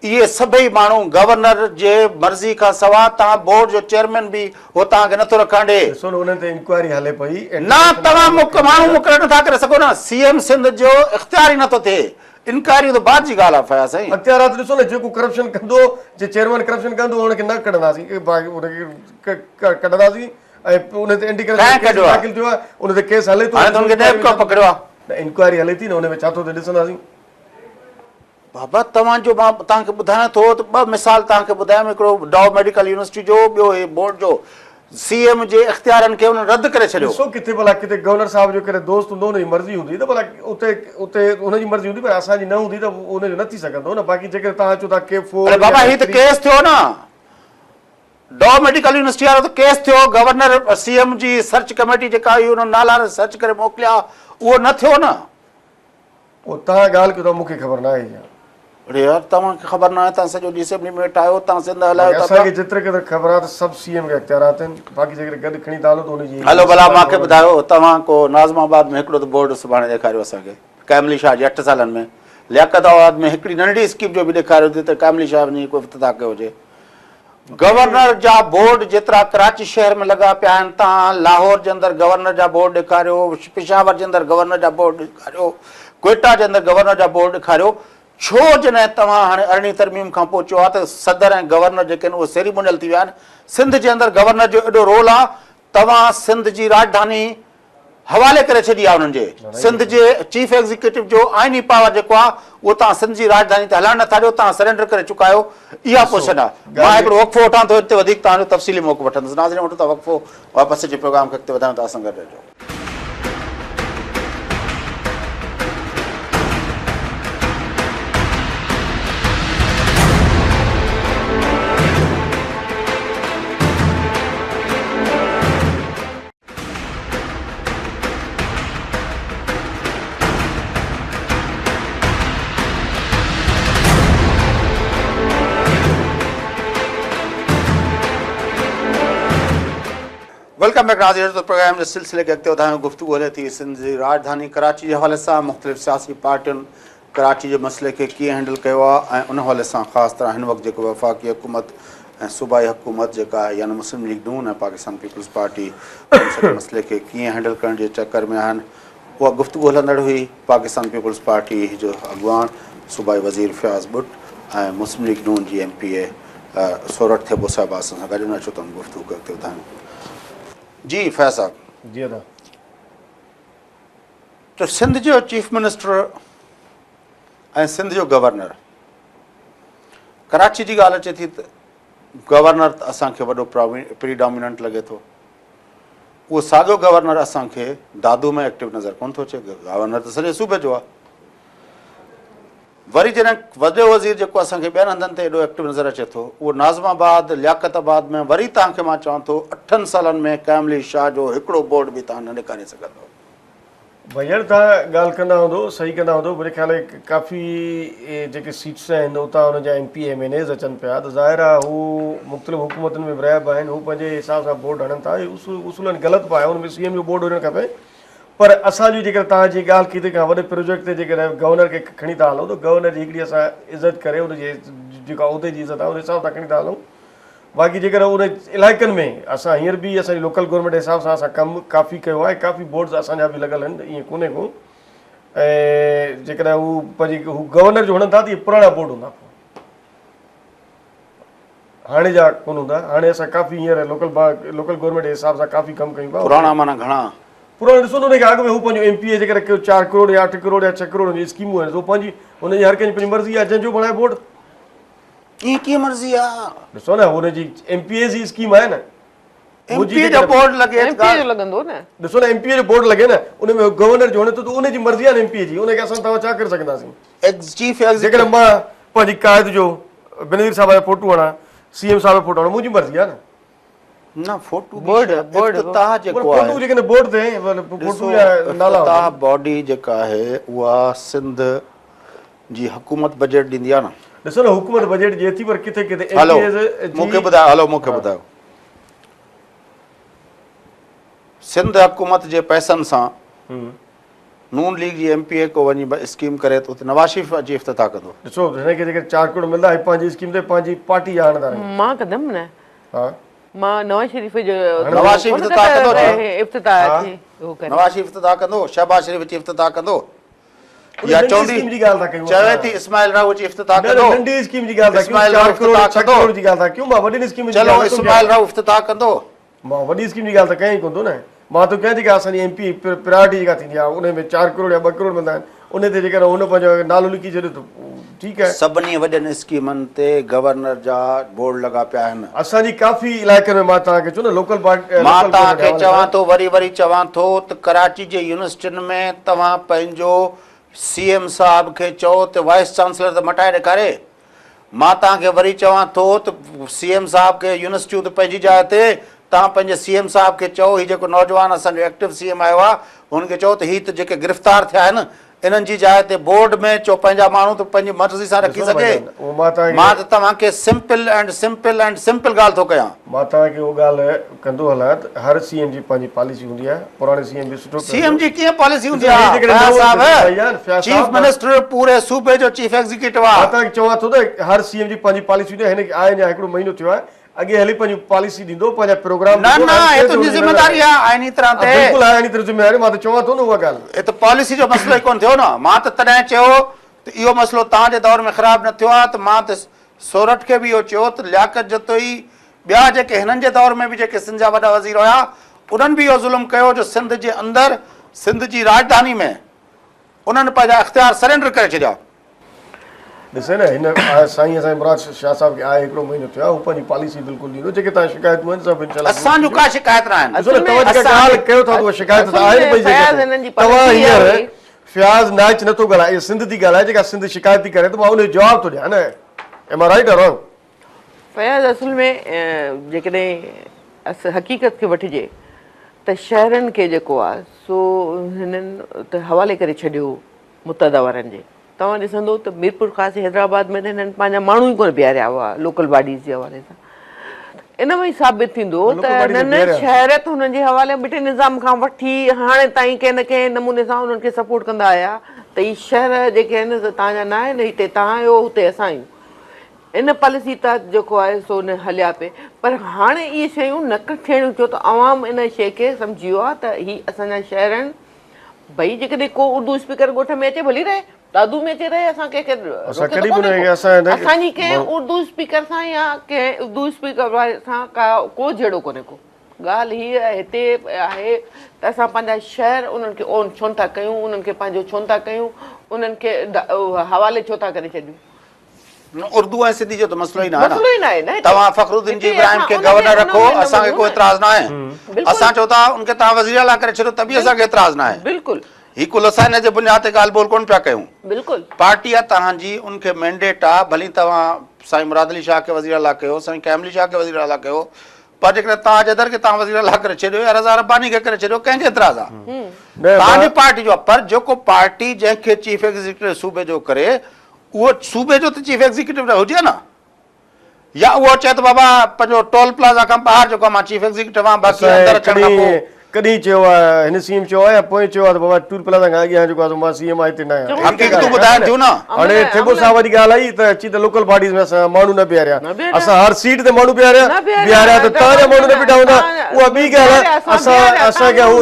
اهي سڀئي ماڻهو گورنر جي مرضي کان سوا توهان بورڊ جو چيئرمين به هو توهان کي نٿو رکڻ ڏي. ڏسو نه انهن تي انڪوائري هلي پئي. نه توهان ماڻهو مقرر نٿا ڪري سگهو نه سي ايم سنڌ جو اختيار ئي نٿو ٿئي انڪوائريون ته بعد جي ڳالهه آهي فياض سائين. اختيارات ڏسو نه جيڪو ڪرپشن ڪندو جي چيئرمين ڪرپشن ڪندو ان کي نه ڪڍنداسين ان کي ڪڍنداسين ۽ ان تي اينٽي ڪرپشن ڪيس داخل ٿيو آهي ان تي ڪيس هلي ٿو. هاڻي ته ان کي نيب ڪيو پڪڙيو آهي. نه انڪوائري هلي ٿي نه ان ۾ ڇا ٿو ٿئي ڏسنداسين. بابا توهان جو مان توهان کي ٻڌايان ٿو ته ٻه مثال توهان کي ٻڌايم هڪڙو ڊائو ميڊيڪل يونيورسٽي جو ٻيو هي بورڊ جو سي ايم جي اختيارن کي انهن رد ڪري ڇڏيو. ڏسو ڪٿي ڀلا ڪٿي گورنر صاحب جو ڪڏهن دوست هوندو ان جي مرضي هوندي ته ڀلا اتي اتي ان جي مرضي هوندي پر اسان جي نه هوندي ته ان جو نه ٿي سگهندو نه باقي جيڪڏهن توهان چئو ٿا ڪي فور اڙي بابا هي ته ڪيس ٿيو نه ڊائو ميڊيڪل يونيورسٽي وارو ته ڪيس ٿيو گورنر سي ايم جي سرچ ڪميٽي جيڪا هئي انهن نالا سرچ ڪري موڪليا اهو نه ٿيو نه. پوء توهان ڳالهه ڪيو ٿا مون کي خبر ناهي اها. اڙي يار توهان کي خبر ناهي توهان سڄو ڏينهن اسيمبلي ۾ ويٺا آهيو توهان سنڌ هلايو ٿا اسان کي جيتري قدر خبر آهي ته سڀ سي ايم کي اختيارات آهن باقي جيڪڏهن گڏ کڻي ٿا هلو ته ان جي هلو ڀلا مان کي ٻڌايو توهان ڪو ناظم آباد ۾ هڪڙو ته بورڊ سڀاڻي ڏيکاريو اسان کي قائم علي شاهه جي اٺ سالن ۾ لياقت آباد ۾ هڪڙي ننڍڙي اسڪيم جو به ڏيکاريو ته قائم علي شاهه وڃي ڪو افتتاح ڪيو هجي گورنر جا بورڊ جيترا ڪراچي شهر ۾ لڳا پيا آهن تان لاهور جي اندر گورنر جا بورڊ ڏيکاريو، پشاور جي اندر گورنر جا بورڊ ڏيکاريو، ڪوئيٽا جي اندر گورنر جا بورڊ ڏيکاريو، ڇو جڏهن توهان هاڻي ارڙهين ترميم کان پوء چيو آهي ته صدر ۽ گورنر جيڪي آهن اهي سيريمونيل ٿي ويا آهن، سنڌ جي اندر گورنر جو ايڏو رول آهي، توهان سنڌ جي راڄڌاني حوالي ڪري ڇڏي آهي انهن جي سنڌ جي چيف ايگزيڪيوٽو جو آئيني پاور جيڪو آهي اهو توهان سنڌ جي راڄڌاني تي هلائڻ نٿا ڏيو توهان سرينڊر ڪري چڪا آهيو اها پوزيشن آهي مان هڪڙو وقفو وٺان ٿو هتي وڌيڪ توهان جو تفصيلي موقف وٺندس ناظرين وٺون ٿا وقفو واپس اچي پروگرام کي اڳتي وڌايون ٿا اسان گڏ رهجو. Welcome back ناظرين ته پروگرام جي سلسلي کي اڳتي وڌايون گفتگو هلي ٿي سنڌ جي راڄڌاني ڪراچي جي حوالي سان مختلف سياسي پارٽين ڪراچي جي مسئلي کي ڪيئن هينڊل ڪيو آهي ۽ ان حوالي سان خاص طرح هن وقت جيڪو وفاقي حڪومت ۽ صوبائي حڪومت جيڪا آهي يعني مسلم ليگ نون ۽ پاڪستان پيپلز پارٽي ان سڄي مسئلي کي ڪيئن هينڊل ڪرڻ جي چڪر ۾ آهن اها گفتگو هلندڙ هئي پاڪستان پيپلز پارٽي جو اڳواڻ صوبائي وزير فياض ٻٽ ۽ مسلم ليگ نون جي ايم پي اي سورٺ ٿيٻو صاحب اسان سان گڏ آهن اچو ته ان گفتگو کي اڳتي وڌايون جي فياض صاحب. جي ادا. ته سنڌ جو چيف منسٽر ۽ سنڌ جو گورنر ڪراچي جي ڳالهه اچي ٿي ته گورنر ته اسان کي وڏو پريڊاميننٽ لڳي ٿو اهو ساڳيو گورنر اسان کي دادو ۾ ايڪٽو نظر ڪونه ٿو اچي گورنر ته سڄي صوبي جو آهي وري جڏهن وڏو وزير جيڪو اسان کي ٻين هنڌن تي ايڏو ايڪٽو نظر اچي ٿو اهو ناظم آباد لياقت آباد ۾ وري توهان کي مان چوان ٿو اٺن سالن ۾ قائم علي شاهه جو هڪڙو بورڊ به توهان نه ڏيکاري سگهندو. ڀيڻ توهان ڳالهه ڪندا هوندو صحيح ڪندا هوندو منهنجي خيال ۾ ڪافي جيڪي سيٽس آهن اتان انهن جا M P M N As اچن پيا ته ظاهر آهي هو مختلف حڪومتن ۾ به رهيا به آهن هو پنهنجي حساب سان بورڊ هڻن ٿا اصولن غلط به آهي ان ۾ سي ايم جو بورڊ هجڻ کپي پر اسان جي جيڪڏهن توهان جيئن ڳالهه ڪئي ته ڪنهن وڏي پروجيڪٽ تي جيڪڏهن گورنر کي کڻي ٿا هلون ته گورنر جي هڪڙي اسان عزت ڪري ان جي جيڪا عهدي جي عزت آهي ان حساب سان کڻي ٿا هلون باقي جيڪڏهن ان علائقن ۾ اسان هينئر به اسان جي لوڪل گورنمينٽ جي حساب سان اسان ڪم ڪافي ڪيو آهي ڪافي بورڊز اسان جا به لڳل آهن ائين ڪونهي ڪو ۽ جيڪڏهن هو پنهنجي هو گورنر جو هڻن ٿا ته اهي پراڻا بورڊ هوندا هاڻي جا ڪونه هوندا. هاڻي اسان ڪافي هينئر لوڪل لوڪل گورنمينٽ جي حساب سان ڪافي ڪم ڪيون پيا. پراڻا معنيٰ گهڻا؟ پراڻا ڏسو نه ان کان اڳ ۾ هو پنهنجو ايم پي اي جيڪڏهن ڪيو چار ڪروڙ يا اٺ ڪروڙ يا ڇهه ڪروڙ هن جي اسڪيمون آهن سو پنهنجي هن جي هر ڪنهن جي پنهنجي مرضي آهي جنهن جو بڻائي بورڊ. ائين ڪيئن مرضي آهي؟ ڏسو نه هن جي ايم پي ايز جي اسڪيم آهي نه. ايم پي اي جو بورڊ لڳي ايم پي اي جو لڳندو نه. ڏسو نه ايم پي اي جو بورڊ لڳي نه ان ۾ گورنر جو هڻي ٿو ته ان جي مرضي آهي نه ايم پي اي جي ان کي اسان توهان ڇا ڪري سگهنداسين. X chief executive. جيڪڏهن مان پنهنجي قائد جو بينظير صاحب جو فوٽو هڻان سي ايم صاحب جو فوٽو هڻان منهنجي مرضي آهي نه. نه فوٽو بورڊ افتتاح جيڪو آهي فوٽو جيڪڏهن بورڊ تي فوٽو يا نالا افتتاح باڊي جيڪا آهي اها سنڌ جي حڪومت بجيٽ ڏيندي آهي نه. ڏسو نه حڪومت بجيٽ ڏئي ٿي پر ڪٿي ڪٿي ايم پي ايز جي مون کي ٻڌايو هلو مون کي ٻڌايو سنڌ حڪومت جي پئسن سان نون ليگ جي ايم پي اي ڪو وڃي اسڪيم ڪري ته اتي نواز شريف اچي افتتاح ڪندو. ڏسو هن کي جيڪڏهن 4 ڪروڙ ملندا هي پنهنجي اسڪيم تي پنهنجي پارٽي جا هڻندا رهن. مان ڪندم نه. ها. مان نواز شريف جو نواز شريف افتتاح ڪندو ڇا؟ افتتاح اچي هو ڪري. نواز شريف افتتاح ڪندو، شهباز شريف اچي افتتاح ڪندو. يا چوندي چوي ٿي اسماعيل راهو اچي افتتاح ڪندو. ننڍي اسڪيم جي ڳالهه ٿا ڪيون 4 ڪروڙ 6 ڪروڙ جي ڳالهه ٿا ڪيون مان وڏين اسڪيمن جي چلو اسماعيل راهو افتتاح ڪندو. مان وڏي اسڪيم جي ڳالهه ته ڪيان ئي ڪونه ٿو نه مان ٿو ڪيان جيڪا اسان جي ايم پي پرائرٽي جيڪا ٿيندي آهي ان ۾ 4 ڪروڙ يا 2 ڪروڙ ملندا آهن ان تي جيڪڏهن هن پنهنجو نالو لکي ڇڏيو ته ٺيڪ آهي. سڀني وڏين اسڪيمن تي گورنر جا بورڊ لڳا پيا آهن. اسان جي ڪافي علائقن ۾ مان توهان کي چيو نه لوڪل مان توهان کي چوان ٿو وري وري چوان ٿو ته ڪراچي جي يونيورسٽين ۾ توهان پنهنجو سي ايم صاحب کي چئو ته وائيس چانسلر ته مٽائي ڏيکاري. مان توهان کي وري چوان ٿو ته سي ايم صاحب کي يونيورسٽيون ته پنهنجي جاء تي توهان پنهنجي سي ايم صاحب کي چئو هي جيڪو نوجوان اسان جو ايڪٽو سي ايم آيو آهي هن کي چئو ته هي ته جيڪي گرفتار ٿيا آهن انهن جي جاء تي بورڊ ۾ چئو پنهنجا ماڻهو ته پنهنجي مرضي سان رکي سگهي. مان ته توهان کي simple and simple and simple ڳالهه ٿو ڪيان. مان توهان کي اهو ڳالهه ڪندو هلان ته هر سي ايم جي پنهنجي پاليسي هوندي آهي پراڻي سي ايم به سٺو سي ايم جي ڪيئن پاليسي هوندي آهي فياض صاحب چيف منسٽر پوري صوبي جو چيف ايگزيڪيوٽو آهي. مان توهان کي چوان ٿو ته هر سي ايم جي پنهنجي پاليسي هوندي آهي هن کي آئي اڃا هڪڙو مهينو ٿيو آهي اڳي هلي پنهنجي پاليسي ڏيندو پنهنجا پروگرام نه نه هي تنهنجي ذميداري آهي آئيني طرح تي بلڪل آهي آئيني طرح ذميداري مان ته چوان ٿو نه اها ڳالهه. هي ته پاليسي جو مسئلو ئي ڪونه ٿيو نه مان ته تڏهن چيو ته اهو مسئلو توهان جي دور ۾ خراب نه ٿيو آهي ته مان ته سورٺ کي به اهو چيو ته لياقت جتوئي ٻيا جيڪي هنن جي دور ۾ به جيڪي سنڌ جا وڏا وزير هيا انهن به اهو ظلم ڪيو جو سنڌ جي اندر سنڌ جي راڄڌاني ۾ انهن پنهنجا اختيار سرينڊر ڪري ڇڏيا. ڏسي نه هن سائين اسان مراد شاهه صاحب کي آئي هڪڙو مهينو ٿيو آهي هو پنهنجي پاليسي بلڪل ڏيندو جيڪي توهان شڪايتون آهن سڀ انشاء الله اسان جون ڪا شڪايت نه آهن. ڏسو نه توهان جيڪا ڳالهه ڪيو ٿا اها شڪايت ته آهي نه پئي جيڪا توهان هينئر فياض نائچ نٿو ڳالهائي اها سنڌ ٿي ڳالهائي جيڪا سنڌ شڪايت ٿي ڪري ته مان ان جو جواب ٿو ڏيان نه M I right or wrong. Fayaz اصل ۾ جيڪڏهن حقيقت کي وٺجي ته شهرن کي جيڪو آهي سو هنن ته حوالي ڪري ڇڏيو متحده وارن جي. توهان ڏسندو ته ميرپورخاص حيدرآباد ۾ ته هنن پنهنجا ماڻهو ئي ڪونه بيهاريا هئا لوڪل باڊيز جي حوالي سان. ان مان ئي ثابت ٿيندو ته هنن شهر ته هنن جي حوالي ٻٽي نظام کان وٺي هاڻي تائين ڪنهن نه ڪنهن نموني سان انهن کي سپورٽ ڪندا آيا ته هي شهر جيڪي آهن سي توهان جا نه آهن هتي توهان آهيو هتي اسان آهيون. ان پاليسي تحت جيڪو آهي سو نه هليا پئي پر هاڻي اهي شيون نه ٿيڻيون ڇو ته عوام ان شيء کي سمجهي ويو آهي ته هي اسان جا شهر آهن ڀئي جيڪڏهن ڪو اردو اسپيڪر ڳوٺ ۾ اچي ڀلي رهي دادو ۾ اچي رهي اسان ڪنهن کي روڪيو ته ڪونهي ڪو اسان جي ڪنهن اردو اسپيڪر سان يا ڪنهن اردو اسپيڪر واري سان ڪا ڪو جهيڙو ڪونهي ڪو ڳالهه هيء هتي آهي ته اسان پنهنجا شهر انهن کي اون ڇونه ٿا ڪيون انهن کي پنهنجو ڇونه ٿا ڪيون انهن کي حوالي ڇو ٿا ڪري ڇڏيون. اردو ۽ سنڌي جو ته مسئلو ئي ناهي مسئلو ئي ناهي نه توهان فخرالدين جي ابراهيم کي گورنر رکو اسان کي ڪو اعتراض ناهي اسان چئون ٿا ان کي توهان وزير اعليٰ ڪري ڇڏيو ته به اسان کي اعتراض ناهي بلڪل هي ڪو لسانيت جي بنياد تي ڳالهه ٻولهه ڪونه پيا ڪيون بلڪل پارٽي آ توهان جي ان کي مينڊيٽ آ ڀلي توهان سائين مراد علي شاهه کي وزير اعليٰ ڪيو سائين قائم علي شاهه کي وزير اعليٰ ڪيو پر جيڪڏهن تاج حيدر کي توهان وزير اعليٰ ڪري ڇڏيو يا رضا رباني کي ڪري ڇڏيو ڪنهن کي اعتراض آ توهان جي پارٽي جو آ پر جيڪو پارٽي جنهن کي چيف ايگزيڪيوٽو صوبي جو ڪري اهو صوبي جو ته چيف ايگزيڪيوٽو نه هجي نه يا اهو چئي ته بابا پنهنجو ٽول پلازا کان ٻاهر جيڪو مان چيف ايگزيڪيوٽو آهيان باقي اندر اچڻ کان پوء ڪڏهن چيو آهي هن سي ايم چيو آهي يا پوئين چيو آهي ته بابا ٽول پلازا کان اڳيان جيڪو آهي سو مان سي ايم آهيان هتي نه آهيان. حقيقتون ٻڌائن ٿيون نه. هاڻي ٿيٻو صاحب جي ڳالهه آئي ته چي ته لوڪل باڊيز ۾ اسان ماڻهو نه بيهاريا اسان هر سيٽ تي ماڻهو بيهاريا بيهاريا ته توهان جا ماڻهو نه بيٺا هوندا اها ٻي ڳالهه آهي اسان اسان کي هو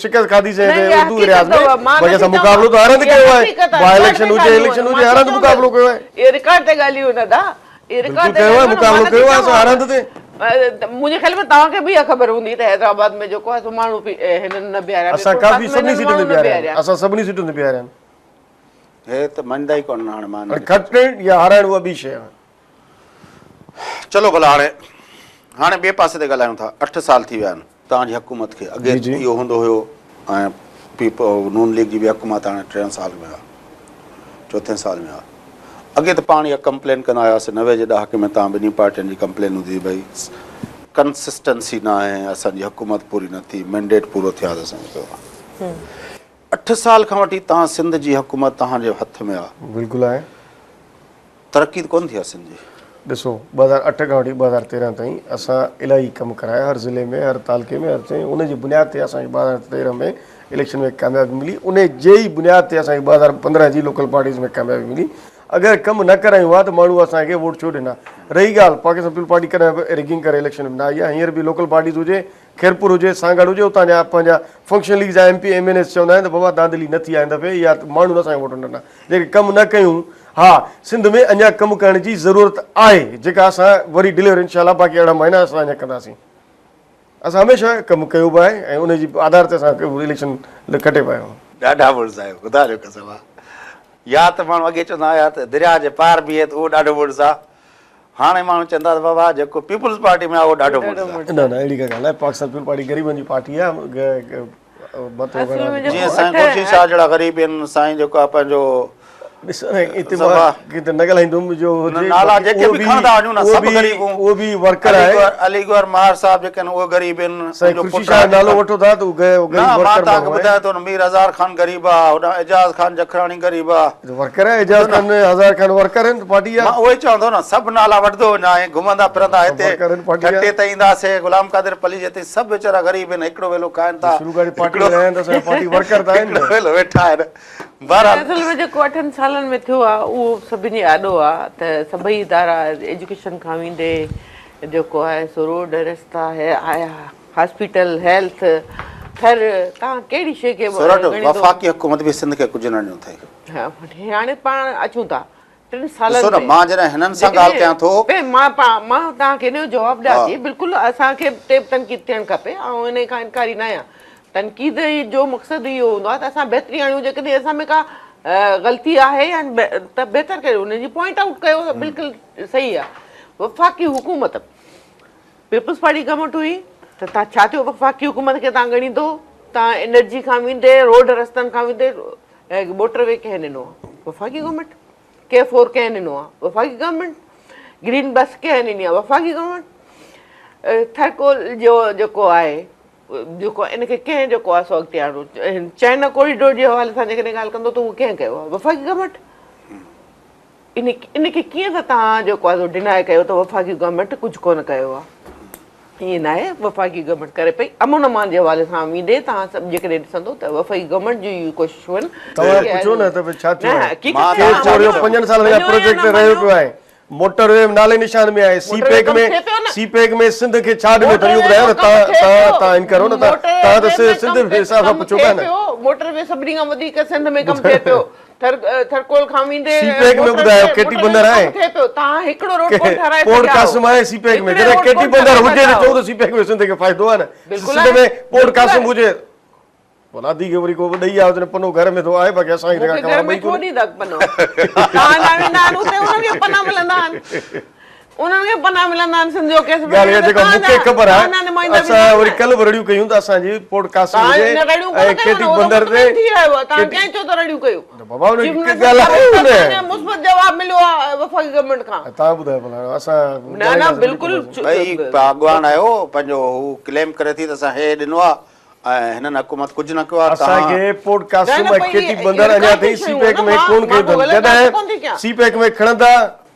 شڪست کاڌي سين هتي اردو رياض ۾ باقي اسان مقابلو ته هر هنڌ ڪيو آهي باء اليڪشن هجي اليڪشن هجي هر هنڌ مقابلو ڪيو آهي. اهي رڪارڊ تي ڳالهيون نه ادا اهي رڪارڊ تي ڪيو آهي مقابلو ڪيو آهي اسان هر هنڌ تي. منهنجي خيال ۾ توهان کي به اها خبر هوندي ته حيدرآباد ۾ جيڪو آهي سو ماڻهو هنن نه بيهاريا اسان ڪافي سڀني سيٽن تي بيهاريا آهن اسان سڀني سيٽن تي بيهاريا آهن. هي ته مڃدا ئي ڪونهن هاڻي مان کٽڻ يا هارائڻ اها ٻي شيء آهي. چلو ڀلا هاڻي هاڻي ٻئي پاسي تي ڳالهايون ٿا 8 سال ٿي ويا آهن توهان جي حڪومت کي اڳي اهو هوندو هيو ۽ پي نون ليگ جي به حڪومت هاڻي ٽئين سال ۾ آهي چوٿين سال ۾ آهي اڳي ته پاڻ اها ڪمپلين ڪندا هياسي 90 جي ڏهاڪي ۾ توهان ٻنهي پارٽين جي ڪمپلين هوندي هئي ڀئي ڪنسسٽنسي نه آهي اسان جي حڪومت پوري نه ٿي مينڊيٽ پورو ٿيو آهي ته اسان جو ڪيو آهي 8 سال کان وٺي توهان سنڌ جي حڪومت توهان جي هٿ ۾ آهي بلڪل آهي ترقي ته ڪونه ٿي آهي سنڌ جي. ڏسو 2008 کان وٺي 2013 تائين اسان الاهي ڪم ڪرايا هر ضلعي ۾ هر تعلقي ۾ هر چئي ان جي بنياد تي اسان کي 2013 ۾ اليڪشن ۾ ڪاميابي ملي ان جي ئي بنياد تي اسان کي 2015 جي لوڪل پارٽيز ۾ ڪاميابي ملي اگر ڪم نه ڪرايون ها ته ماڻهو اسان کي ووٽ ڇو ڏنا رهي ڳالهه پاڪستان پيپلز پارٽي ڪڏهن به ريگنگ ڪري اليڪشن ۾ نه آئي آهي هينئر به لوڪل پارٽيز هجي خيرپور هجي، سانگهڙ هجي اتان جا پنهنجا فنڪشنل ليگ جا M P M N As چوندا آهن ته بابا ڌانڌلي نه ٿي آهي هن دفعي يا ماڻهن اسان کي ووٽ نه ڏنا جيڪي ڪم نه ڪيون ها سنڌ ۾ اڃا ڪم ڪرڻ جي ضرورت آهي جيڪا اسان وري ڊليور انشاء الله باقي 18 مهينا اسان اڃا ڪنداسين اسان هميشه ڪم ڪيو به آهي ۽ ان جي آڌار تي اسان اليڪشن کٽي پيا آهيون. ڏاڍا مڙس آهيو خدا جو قسم آ يا ته ماڻهو اڳي چوندا هيا ته درياء جي پار بيهي ته اهو ڏاڍو مڙس آ هاڻي ماڻهو چوندا ته بابا جيڪو پيپلز پارٽي ۾ آهي اهو ڏاڍو مڙس آهي. نه نه اهڙي ڪا ڳالهه ناهي پاڪستان پيپلز پارٽي غريبن جي پارٽي آهي جيئن سائين خورشيد شاهه جهڙا غريب آهن سائين جيڪو آهي پنهنجو ڏسو نه اتي مان ڪٿي نه ڳالهائيندم جو نالا جيڪي به کڻندا وڃون نه سڀ غريب اهو به ورڪر آهي علي گوهر مهر صاحب جيڪي آهن اهي غريب آهن سائين خورشيد شاهه نالو وٺو ٿا ته اهو غريب ورڪر نه مان توهان کي ٻڌايان ٿو نه مير هزار خان غريب آهي هوڏانهن اعجاز خان جکراڻي غريب آهي ورڪر آهي اعجاز خان هزار خان ورڪر آهن پارٽي جا. مان اهو ئي چوان ٿو نه سڀ نالا وٺندو وڃان ۽ گهمندا ڦرندا هتي ٺٽي تائين اينداسي غلام قادر پليجي تائين سڀ ويچارا غريب آهن هڪڙو ويلو کائن ٿا شروع کان پارٽي ۾ رهيا آهن ته اسان جا پارٽي ورڪر ته آهن هڪڙو ويلو ويٺا آهن بهرحال اصل ۾ جيڪو اٺن سالن ۾ ٿيو آهي اهو سڀني آڏو آهي ته سڀئي ادارا ايجوڪيشن کان ويندي جيڪو آهي سو روڊ رستا هاسپيٽل هيلٿ ٿر توهان ڪهڙي شيء کي سورٺ وفاقي حڪومت به سنڌ کي ڪجهه نه ڏنو اٿئي. هاڻي پاڻ اچون ٿا ٽن سالن ڏسو نه مان جڏهن هنن سان ڳالهه ڪيان ٿو. مان مان توهان کي ان جو جواب ڏيان ٿي بلڪل اسان کي تي به تنقيد ٿيڻ کپي آئون ان کان انڪاري نه آهيان تنقيد جو مقصد اهو هوندو آهي ته اسان بهتري آڻيون جيڪڏهن اسان ۾ ڪا غلطي آهي يا ته بهتر ڪريو ان جي پوائنٽ آئوٽ ڪيو بلڪل صحيح آهي وفاقي حڪومت پيپلز پارٽي گورنمينٽ هئي ته تان ڇا ٿيو وفاقي حڪومت کي تان ڳڻيندو تان انرجي کان ويندي روڊ رستن کان ويندي موٽر وي ڪنهن ڏنو آ وفاقي گورنمينٽ ڪي فور ڪنهن ڏنو آ وفاقي گورنمينٽ گرين بس ڪنهن ڏني آ وفاقي گورنمينٽ ٿرڪول جو جيڪو آهي جيڪو ان کي ڪنهن جيڪو آ سو اڳتي آڻو چائنا ڪوريڊور جي حوالي سان جيڪڏهن ڳالهه ڪندو ته اهو ڪنهن ڪيو آ وفاقي گورنمينٽ ان ان کي ڪيئن ٿا توهان جيڪو آهي سو ڊنائي ڪيو ته وفاقي گورنمينٽ ڪجهه ڪونه ڪيو آهي ائين ناهي وفاقي گورنمينٽ ڪري پئي امن امان جي حوالي سان ويندي توهان سڀ جيڪڏهن ڏسندو ته وفاقي گورنمينٽ جون اهي ڪوششون آهن توهان پڇو نه ته ڇا ٿيو آهي ڪير چوريو پنجن سالن کان پروجيڪٽ رهيو پيو آهي موٽر وي نالي نشان ۾ آهي سي پيڪ ۾ سي پيڪ ۾ سنڌ کي ڇا ڏنو اٿن اهو ٻڌايو نه توهان توهان ان ڪرو نه توهان ته سنڌ جي حساب سان پڇو پيا نه موٽر وي سڀني کان وڌيڪ سنڌ ۾ ڪم ٿئي پيو ٿر ٿرڪول کان ويندي سي پيڪ ۾ ٻڌايو ڪيٽي بندر آهي ٿئي پيو تان هڪڙو روڊ ڪون ٺهرائي پورٽ قاسم آهي سي پيڪ ۾ جڏهن ڪيٽي بندر هجي ته چئو ته سي پيڪ ۾ سنڌ کي فائدو آهي نه سنڌ ۾ پورٽ قاسم هجي ڀلا ادي کي وري ڪو ڏئي آيو ته پنو گهر ۾ ٿو آهي باقي اسان کي ته خبر پئي ڪونه ڏيندا پنو تان نه ويندا آهن اتي انهن کي پنا ملندا آهن انهن کي پنا ملندا آهن سنڌ جو ڪيس ڳالهه اها جيڪا مون کي خبر آهي اسان وري ڪلهه به رڙيون ڪيون ته اسان جي پورٽ قاسم هجي ۽ ڪيٽي بندر تي توهان ڪنهن چيو ته رڙيون ڪيو بابا ان کي ڳالهايو نه مثبت جواب مليو آهي وفاقي گورنمينٽ کان توهان ٻڌايو ڀلا اسان نه نه بلڪل ڀئي اڳواڻ آهيو پنهنجو هو ڪليم ڪري ٿي ته اسان هي ڏنو آهي ۽ هنن حڪومت ڪجهه نه ڪيو آهي اسان کي پورٽ قاسم ۽ ڪيٽي بندر اڃا تائين سي پيڪ ۾ ڪون ڪيو اٿن جڏهن سي پيڪ ۾ کڻندا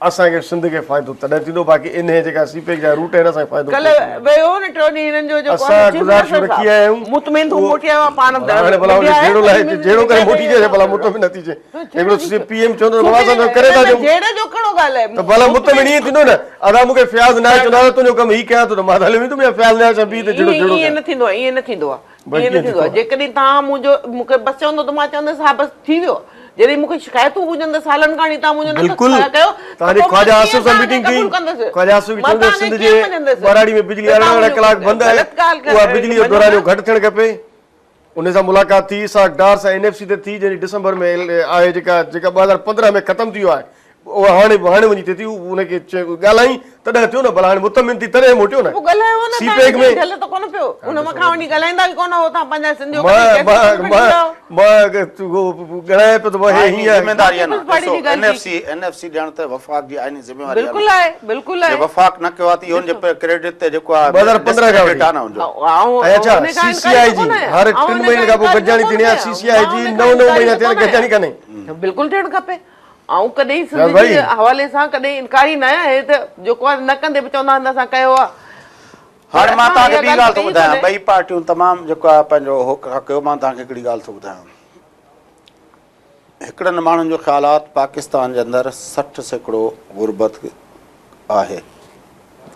اسان کي سنڌ کي فائدو تڏهن ٿيندو باقي انهي جيڪا سي پيڪ جا روٽ آهن اسان کي فائدو ڪلهه ويو هو نه ٽيون ڏينهن هنن جو جيڪو اسان گذارشون رکي آيا آهيون مطمئن ٿو موٽي آيو آهي پاڻ هاڻي ڀلا ان جهيڙو لاهي جهيڙو ڪري موٽي اچي ڀلا مطمئن نه ٿي اچي هڪڙو سي پي ايم چوندو ته بابا اسان ڪري ٿا ڏيون جهيڙي جو ڪهڙو ڳالهه آهي ته ڀلا مطمئن ائين ٿيندو نه ادا مون کي فياض ناهي چوندو آهي تنهنجو ڪم هي ڪيان ٿو ته مان ته هليو ويندم يا فياض ناهي سان بيهه ته جهيڙو جهيڙو ائين نه ٿيندو آهي ائين نه ٿيندو آهي ائين نه ٿيندو آهي جيڪڏهن توهان منهنجو مون کي بس چوندو ته مان چوندس ها بس ٿي ويو جڏهن مون کي شڪايتون هجن ته سالن کان توهان منهنجو نه بلڪل ڪيو توهان جي خواجه آصف سان ميٽنگ ٿي خواجه آصف کي چوندو سنڌ جي ٻهراڙي ۾ بجلي 18 ڪلاڪ بند آهي اها بجلي جو دورانيو گهٽ ٿيڻ کپي ان سان ملاقات ٿي، اسحاق ڊار سان اين ايف سي تي ٿي جنهن جي ڊسمبر ۾ آهي جيڪا جيڪا 2015 ۾ ختم ٿي ويو آهي اها هاڻي هاڻي وڃي ٿئي ٿي ان کي ڳالهائين تڏهن ٿيو نه ڀلا هاڻي مطمئن ٿي تڏهن موٽيو نه پوء ڳالهايو نه سي پيڪ ۾ ڍل ته ڪونه پيو ان مکان وڃي ڳالهائيندا به ڪونه هو تان پنهنجا سنڌيو مان مان مان ڳڻايان پيو ته هي هيئن ذميداري آهي نه ڏسو N F C N F C ڏيڻ ته وفاق جي آئيني ذميواري آهي بلڪل آهي بلڪل آهي وفاق نه ڪيو آهي ته اهو ان جي ڪريڊٽ تي جيڪو آهي 2015 کان وٺي آهي نه ان جو ۽ اڇا سي سي آء جي هر 3 مهينن کان پوء گڏجاڻي ٿيندي آهي سي سي آء جي 9 9 مهينا ٿيا آهن گڏجاڻي ڪانهي بلڪل ٿيڻ کپي آئون ڪڏهن سنڌ جي حوالي سان ڪڏهن انڪاري نه آهيان هي ته جيڪو آهي نه ڪندي به چوندا آهن ته اسان ڪيو آهي. هاڻي مان توهان کي ٻي ڳالهه ٿو ٻڌايان ٻئي پارٽيون تمام جيڪو آهي پنهنجو هو ڪيو مان توهان کي هڪڙي ڳالهه ٿو ٻڌايان هڪڙن ماڻهن جو خيال آهي ته پاڪستان جي اندر 60% غربت آهي.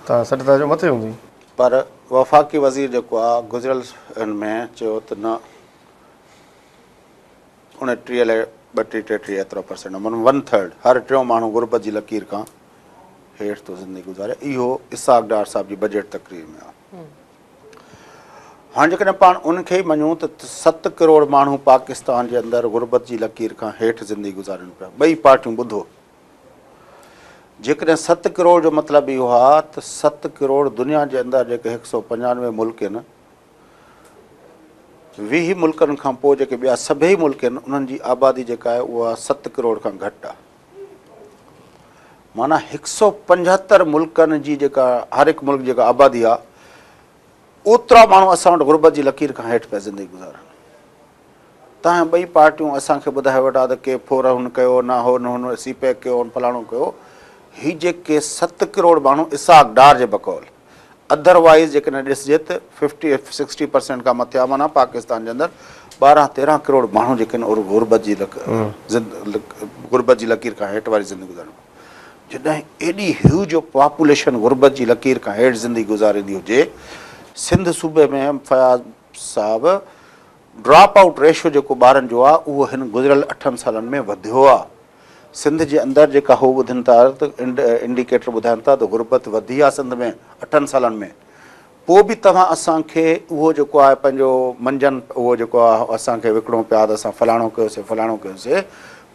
توهان 60 ٿا چئو مٿي هوندي. پر وفاقي وزير جيڪو آهي گذريل هن ۾ چيو ته نه 29 الائي 32 33 ايترو پرسينٽ معنيٰ ون ٿرڊ هر ٽيون ماڻهو غربت جي لڪير کان هيٺ ٿو زندگي گذاري اهو اسحاق ڊار صاحب جي بجيٽ تقرير ۾ آهي هاڻ جيڪڏهن پاڻ ان کي ئي مڃون ته 7 ڪروڙ ماڻهو پاڪستان جي اندر غربت جي لڪير کان هيٺ زندگي گذارين پيا ٻئي پارٽيون ٻڌو جيڪڏهن 7 ڪروڙ جو مطلب اهو آهي ته 7 ڪروڙ دنيا جي اندر جيڪي 195 ملڪ آهن 20 ملڪن کان پوء جيڪي ٻيا سڀئي ملڪ آهن انهن جي آبادي جيڪا آهي اها 7 ڪروڙ کان گهٽ آهي معنيٰ 175 ملڪن جي جيڪا هر هڪ ملڪ جيڪا آبادي آهي اوترا ماڻهو اسان وٽ غربت جي لڪير کان هيٺ پيا زندگي گذارن. تنهن ٻئي پارٽيون اسان کي ٻڌائي ويٺا ته ڪي ڦور هن ڪيو نه هن هن سي پيڪ ڪيو هن فلاڻو ڪيو هي جيڪي 7 ڪروڙ ماڻهو اسحاق ڊار جي بقول اڌر وائيز جيڪڏهن ڏسجي ته ففٽي سڪسٽي پرسينٽ کان مٿي آهي معنيٰ پاڪستان جي اندر 12 13 ڪروڙ ماڻهو جيڪي آهن غربت جي غربت جي لڪير کان هيٺ واري زندگي گذارين جڏهن ايڏي هيوج پاپوليشن غربت جي لڪير کان هيٺ زندگي گذاريندي هجي سنڌ صوبي ۾ فياض صاحب ڊراپ آئوٽ ريشو جيڪو ٻارن جو آهي اهو هن گذريل 8 سالن ۾ وڌيو آهي سنڌ جي اندر جيڪا هو ٻڌن ٿا ته انڊيڪيٽر ٻڌائن ٿا ته غربت وڌي آهي سنڌ ۾ 8 سالن ۾ پوء به توهان اسان کي اهو جيڪو آهي پنهنجو منجن اهو جيڪو آهي اسان کي وڪڻو پيا ته اسان فلاڻو ڪيوسي فلاڻو ڪيوسي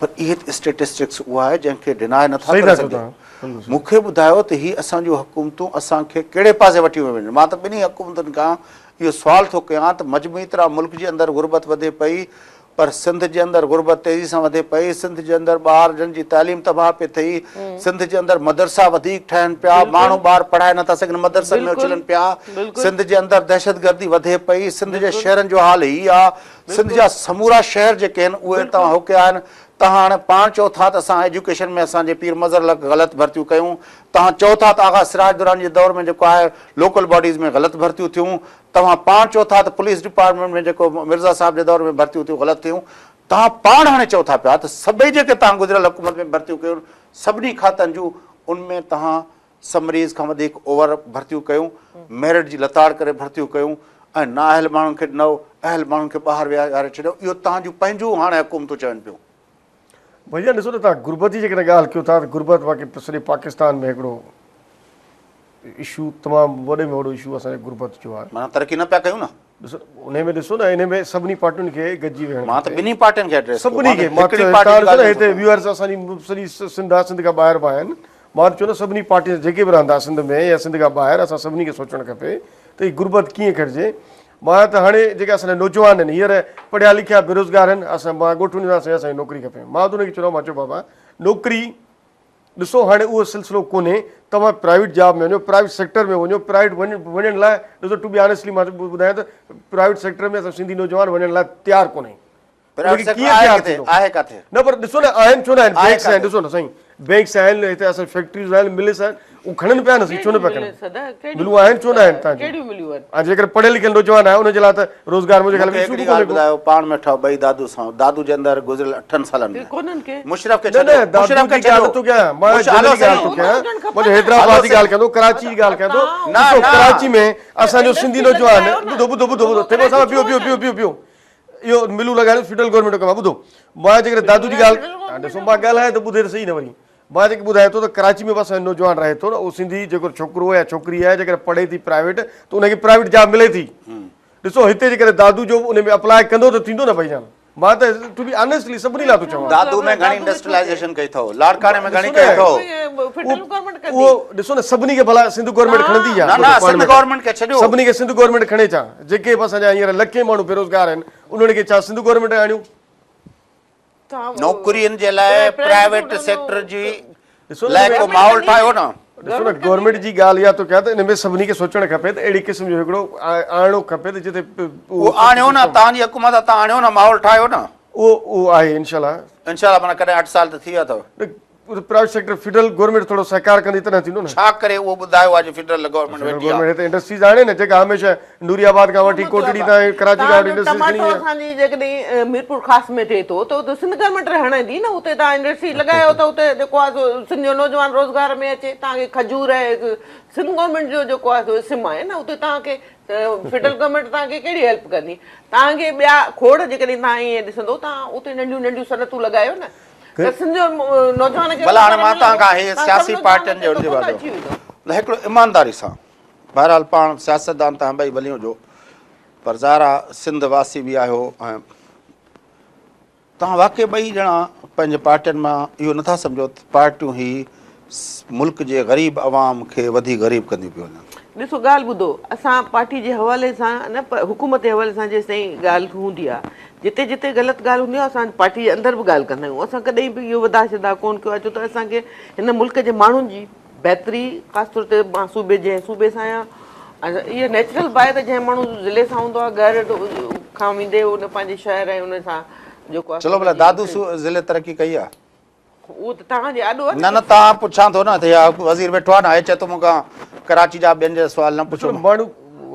پر اهي ته اسٽيٽسٽڪس اها آهي جنهن کي ڊناء نٿا ڪري سگهجي مون کي ٻڌايو ته هي اسان جون حڪومتون اسان کي ڪهڙي پاسي وٺي ويون وڃن مان ته ٻنهي حڪومتن کان اهو سوال ٿو ڪيان ته مجموعي طرح ملڪ جي اندر غربت وڌي پئي پر سنڌ جي اندر غربت تيزي سان وڌي پئي، سنڌ جي اندر ٻار جن جي تعليم تباهه پئي ٿئي، سنڌ جي اندر مدرسا وڌيڪ ٺهن پيا، ماڻهو ٻار پڙهائي نٿا سگهن مدرسن ۾ اڇلن پيا، سنڌ جي اندر دهشتگردي وڌي پئي، سنڌ جي شهرن جو حال هي آ، سنڌ جا سمورا شهر جيڪي آهن اهي توهان هڪيا آهن، توهان هاڻي پاڻ چئو ٿا ته اسان ايجوڪيشن ۾ اسان جي پير مظهر الحق غلط ڀرتيون ڪيون، توهان چئو ٿا ته آغا سراج دراني جي دور ۾ جيڪو آهي لوڪل باڊيز ۾ غلط ڀرتيون ٿيون، توهان پاڻ چئو ٿا ته پوليس ڊپارٽمينٽ ۾ جيڪو مرزا صاحب جي دور ۾ ڀرتيون ٿيون غلط ٿيون، توهان پاڻ هاڻي چئو ٿا پيا ته سڀئي جيڪي توهان گذريل حڪومت ۾ ڀرتيون ڪيون سڀني کاتن جون ان ۾ توهان سمريز کان وڌيڪ اوور ڀرتيون ڪيون، ميرٽ جي لتاڙ ڪري ڀرتيون ڪيون ۽ نااهل ماڻهن کي ڏنو، اهل ماڻهن کي ٻاهر ويهاري ڇڏيو، اهو توهان جون پنهنجون هاڻي حڪومتون چون پيون. ڀئيا ڏسو نه توهان غربت جي جيڪڏهن ڳالهه ڪيو ٿا ته غربت واقعي سڄي پاڪستان ۾ هڪڙو اشو تمام وڏي ۾ وڏو اشو اسان جي غربت جو آهي. معنيٰ ترقي نه پيا ڪيون نه. ڏسو انهي ۾ ڏسو نه انهي ۾ سڀني پارٽين کي گڏجي ويهڻ مان ته ٻنهي پارٽين کي ايڊريس ڪيو سڀني کي مان هڪڙي پارٽي جي ڳالهه هتي ويوئرس اسان جي سڄي سنڌ آهي سنڌ کان ٻاهر به آهن مان ته چوندس سڀني پارٽين جيڪي به رهندا سنڌ ۾ يا سنڌ کان ٻاهر اسان سڀني کي سوچڻ کپي ته هي غربت ڪيئن گهٽجي مان ته هاڻي جيڪي اسان جا نوجوان آهن هينئر پڙهيا لکيا بيروزگار آهن اسان مان ڳوٺ وڃان سائين اسان کي نوڪري کپي مان ته انهن کي چوندو مان چيو بابا نوڪري ڏسو هاڻي اهو سلسلو ڪونهي توهان پرائيويٽ جاب ۾ وڃو پرائيويٽ سيڪٽر ۾ وڃو پرائيويٽ وڃڻ لاء ڏسو ٽو بي آنيسٽلي مان ٻڌايان ته پرائيويٽ سيڪٽر ۾ اسان سنڌي نوجوان وڃڻ لاء تيار ڪونهي پرائيويٽ سيڪٽر آهي ڪٿي آهي ڪٿي نه پر ڏسو نه آهن ڇو نه آهن بينڪس آهن ڏسو نه سائين بينڪس آهن هتي اسان فيڪٽريز آهن ملز آهن اهي کڻن پيا نه سائين ڇو نه پيا کڻن ملون آهن ڇو نه آهن تان ڪهڙيون مليون آهن ۽ جيڪر پڙهيل لکيل نوجوان آهي ان جي لاء ته روزگار منهنجي خيال ۾ اشو به ڪونهي ڪو. ٻڌايو پاڻ ۾ ٺهو ٻئي دادو سان دادو جي اندر گذريل 8 سالن ۾ مشرف کي ڇڏيو مشرف کي ڇڏيو ٿو ڪيان مان جنرل ڳالهه ٿو ڪيان مان حيدرآباد جي ڳالهه ڪيان ٿو ڪراچي جي ڳالهه ڪيان ٿو ڏسو ڪراچي ۾ اسان جو سنڌي نوجوان ٻڌو ٻڌو ٻڌو ٻڌو ٿيٻو صاحب بيهو بيهو بيهو بيهو بيهو اهو ملون لڳائڻ فيڊرل گورنمينٽ جو ڪم آهي ٻڌو مان جيڪڏهن دادو جي ڳالهه ڏسو مان ڳالهايان ته ٻڌي ته صحيح نه وري مان جيڪي ٻڌايان ٿو ته ڪراچي ۾ به اسان جو نوجوان رهي ٿو نه اهو سنڌي جيڪو ڇوڪرو يا ڇوڪري آهي جيڪڏهن پڙهي ٿي پرائيويٽ ته ان کي پرائيويٽ جاب ملي ٿي ڏسو هتي جيڪڏهن دادو جو ان ۾ اپلاء ڪندو ته ٿيندو نه ڀئي جان. مان ته ٽو بي آنيسٽلي سڀني لاء ٿو چوان. دادو ۾ گهڻي انڊسٽريلائيزيشن ڪئي اٿو، لاڙڪاڻي ۾ گهڻي ڪئي اٿو. اهو ڏسو نه سڀني کي ڀلا سنڌ گورنمينٽ کڻندي يا نه نه سنڌ گورنمينٽ کي ڇڏيو. سڀني کي سنڌ گورنمينٽ کڻي ڇا؟ جيڪي به اسان جا هينئر لکين ماڻهو بيروزگار آهن انهن کي ڇا سنڌ گورنمينٽ آڻيون؟ نوڪرين جي لاء پرائيويٽ سيڪٽر جي لاء ڪو ماحول ٺاهيو نه. ڏسو نه گورنمينٽ جي ڳالهه اها ٿو ڪيان ته ان ۾ سڀني کي سوچڻ کپي ته اهڙي قسم جو هڪڙو آڻڻو کپي ته جتي اهو آڻيو نه توهان جي حڪومت آهي توهان آڻيو نه ماحول ٺاهيو نه. اهو اهو آهي انشاء الله. انشاء الله معنيٰ ڪڏهن 8 سال ته ٿي ويا اٿو. پرائيويٽ سيڪٽر فيڊرل گورنمينٽ ٿورو سهڪار ڪندي تڏهن ٿيندو نه. ڇا ڪري اهو ٻڌايو آهي جو فيڊرل گورنمينٽ ويٺي آهي. گورنمينٽ هتي انڊسٽريز آڻي نه جيڪا هميشه نوري آباد کان وٺي ڪوٽڙي تائين ڪراچي کان وٺي انڊسٽريز کڻي ٽماٽو اسان جي جيڪڏهن ميرپور خاص ۾ ٿئي ٿو ته اتي سنڌ گورنمينٽ هڻندي نه اتي توهان انڊسٽري لڳايو ته اتي جيڪو آهي سو سنڌ جو نوجوان روزگار ۾ اچي توهان کي کجور آهي سنڌ گورنمينٽ جو جيڪو آهي سو اسم آهي نه اتي توهان کي فيڊرل گورنمينٽ توهان کي ڪهڙي هيلپ ڪندي توهان کي ٻيا کوڙ جيڪڏهن توهان ائين ڏسندو توهان اتي ننڍيون ننڍيون صنعتون لڳايو نه ته سنڌ جو نوجوان کي ڀلا هاڻي مان توهان کان هي سياسي پارٽين جو هڪڙو ايمانداري سان بهرحال پاڻ سياستدان توهان ٻئي ڀلي هجو پر ظاهر آ سنڌ واسي به آهيو ۽ توهان واقعي ٻئي ڄڻا پنهنجي پارٽين مان اهو نٿا سمجهو ته پارٽيون هي ملڪ جي غريب عوام کي وڌيڪ غريب ڪنديون پيون وڃن. ڏسو ڳالهه ٻڌو اسان پارٽي جي حوالي سان نه پر حڪومت جي حوالي سان جيستائين ڳالهه هوندي آ جتي جتي غلط ڳالهه هوندي آ اسان پارٽي جي اندر به ڳالهه ڪندا آهيون اسان ڪڏهن به اهو وڌاء چڌاء ڪونه ڪيو آ ڇو ته اسان کي هن ملڪ جي ماڻهن جي بهتري خاص طور تي مان صوبي جنهن صوبي سان آهيان اهو نيچرل به آهي ته جنهن ماڻهو ضلعي سان هوندو آهي گهر کان ويندي ان پنهنجي شهر ۽ ان سان جيڪو آهي چلو ڀلا دادو ضلعي ترقي ڪئي آهي اهو ته توهان جي آڏو آهي نه نه توهان پڇان ٿو نه ته وزير ويٺو آهي نه هي چئي ٿو مون کان ڪراچي جا ٻين جا سوال نه پڇو ماڻهو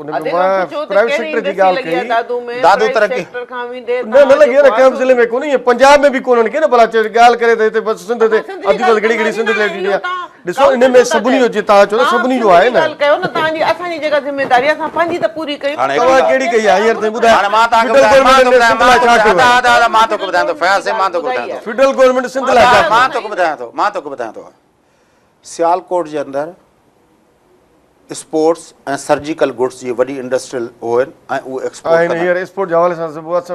ان ۾ مان پرائيويٽ سيڪٽر جي ڳالهه ڪئي دادو ترقي نه نه لڳي نه ڪنهن به ضلعي ۾ ڪونهي پنجاب ۾ به ڪونهن ڪي نه ڀلا چئي ڳالهه ڪري ته هتي بس سنڌ تي اڌ بس گهڙي گهڙي سنڌ تي ڏيندي آهي ڏسو ان ۾ سڀني جو جي توهان چئو ته سڀني جو آهي نه ڳالهه ڪيو نه توهان جي اسان جي جيڪا ذميداري اسان پنهنجي ته پوري ڪيون توهان ڪهڙي ڪئي آهي هينئر تائين ٻڌايو هاڻي مان توهان کي ٻڌايان مان توکي ٻڌايان ادا ادا مان توکي ٻڌايان ٿو فياض سائين مان توکي ٻڌايان ٿو فيڊرل گورنمينٽ سنڌ لاء ڇا مان توکي ٻڌايان ٿو مان توکي ٻڌايان ٿو سيالڪوٽ جي اندر اسپورٽس ۽ سرجيڪل گڊس جي وڏي انڊسٽريل اهي آهن ۽ اهي ايڪسپورٽ ڪندا آهن. هينئر اسپورٽ جي حوالي سان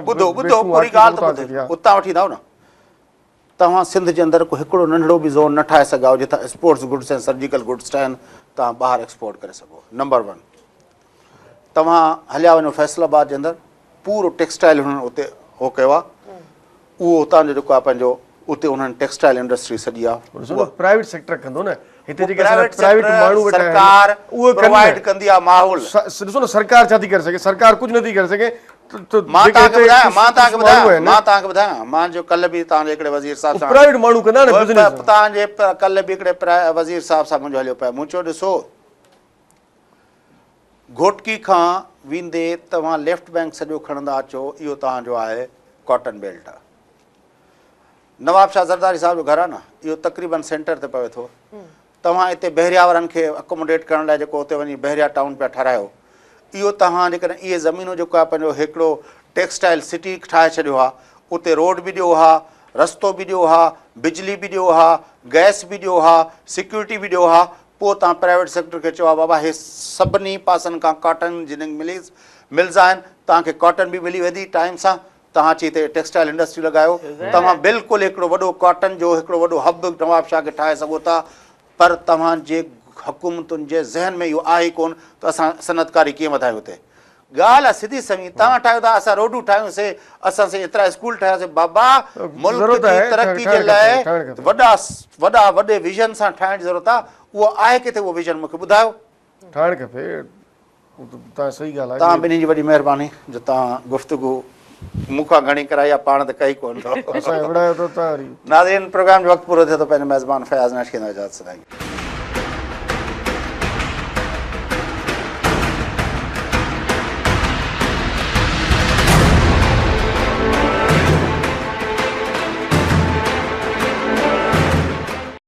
ٻڌو ٻڌو پوري ڳالهه ته ٻڌو اتان وٺي ايندا نه توهان سنڌ جي اندر ڪو هڪڙو ننڍڙو به زون نه ٺاهي سگهيا آهيو جتان اسپورٽس گڊس ۽ سرجيڪل گڊس ٺاهن توهان ٻاهر ايڪسپورٽ ڪري سگهو نمبر ون توهان هليا وڃو فيصل آباد جي اندر پورو ٽيڪسٽائل هنن اتي هو ڪيو آهي اهو اتان جو جيڪو آهي پنهنجو اتي انهن ٽيڪسٽائل انڊسٽري سڄي آهي ڏسو نه پرائيويٽ سيڪٽر ڪندو نه هتي جيڪي پرائيويٽ ماڻهو ويٺا آهن سرڪار پرووائيڊ ڪندي آهي ماحول ڏسو نه سرڪار ڇا ٿي ڪري سگهي سرڪار ڪجهه نٿي ڪري سگهي مان توهان کي ٻڌايان مان توهان کي ٻڌايان مان توهان کي ٻڌايان مان جو ڪلهه به توهان جي هڪڙي وزير صاحب سان پرائيويٽ ماڻهو ڪندا نه بزنس توهان جي ڪلهه به هڪڙي وزير صاحب سان منهنجو هليو پيا مون چيو ڏسو گهوٽڪي کان ويندي توهان ليفٽ بئنڪ سڄو کڻندا اچو اهو توهان جو آهي ڪاٽن بيلٽ نواب شاهه زرداري صاحب جو گهر آهي نه اهو تقريبن سينٽر تي پوي ٿو توهان اتي بحريا وارن کي اڪوموڊيٽ ڪرڻ لاء جيڪو اتي وڃي بحريا ٽائون پيا ٺهرايو اهو توهان جيڪڏهن اهي زمينون جيڪو آهي پنهنجو هڪڙو ٽيڪسٽائل سٽي ٺاهي ڇڏيو ها اتي روڊ به ڏيو ها رستو به ڏيو ها بجلي به ڏيو ها گئس به ڏيو ها سيڪيورٽي به ڏيو ها پوء توهان پرائيويٽ سيڪٽر کي چئو ها بابا هي سڀني پاسن کان ڪاٽن جننگ مليز ملز آهن توهان کي ڪاٽن به ملي ويندي ٽائيم سان توهان اچي هتي ٽيڪسٽائل انڊسٽري لڳايو توهان بلڪل هڪڙو وڏو ڪاٽن جو هڪڙو وڏو هب نوابشاهه کي ٺاهي سگهو ٿا پر توهان جي حڪومتن جي ذهن ۾ اهو آهي ئي ڪونه ته اسان صنعتڪاري ڪيئن وڌايون هتي ڳالهه آ سڌي سنئين توهان ٺاهيو ٿا اسان روڊون ٺاهيون سي اسان سي ايترا اسڪول ٺاهيا سي بابا ملڪ جي ترقي جي لاء وڏا وڏا وڏي ويزن سان ٺاهڻ جي ضرورت آ اهو آهي ڪٿي اهو ويزن مونکي ٻڌايو. ٺاهڻ کپي توهان صحيح ڳالهه آهي. توهان ٻنهي جي وڏي مهرباني جو توهان گفتگو مون کان گهڻي ڪرائي آ پاڻ ته ڪئي ڪونه اٿو. اسان کي وڙهايو اٿو توهان وري. ناظرين پروگرام جو وقت پورو ٿئي ٿو پنهنجي ميزبان فياض ناش کي اجازت سدائين.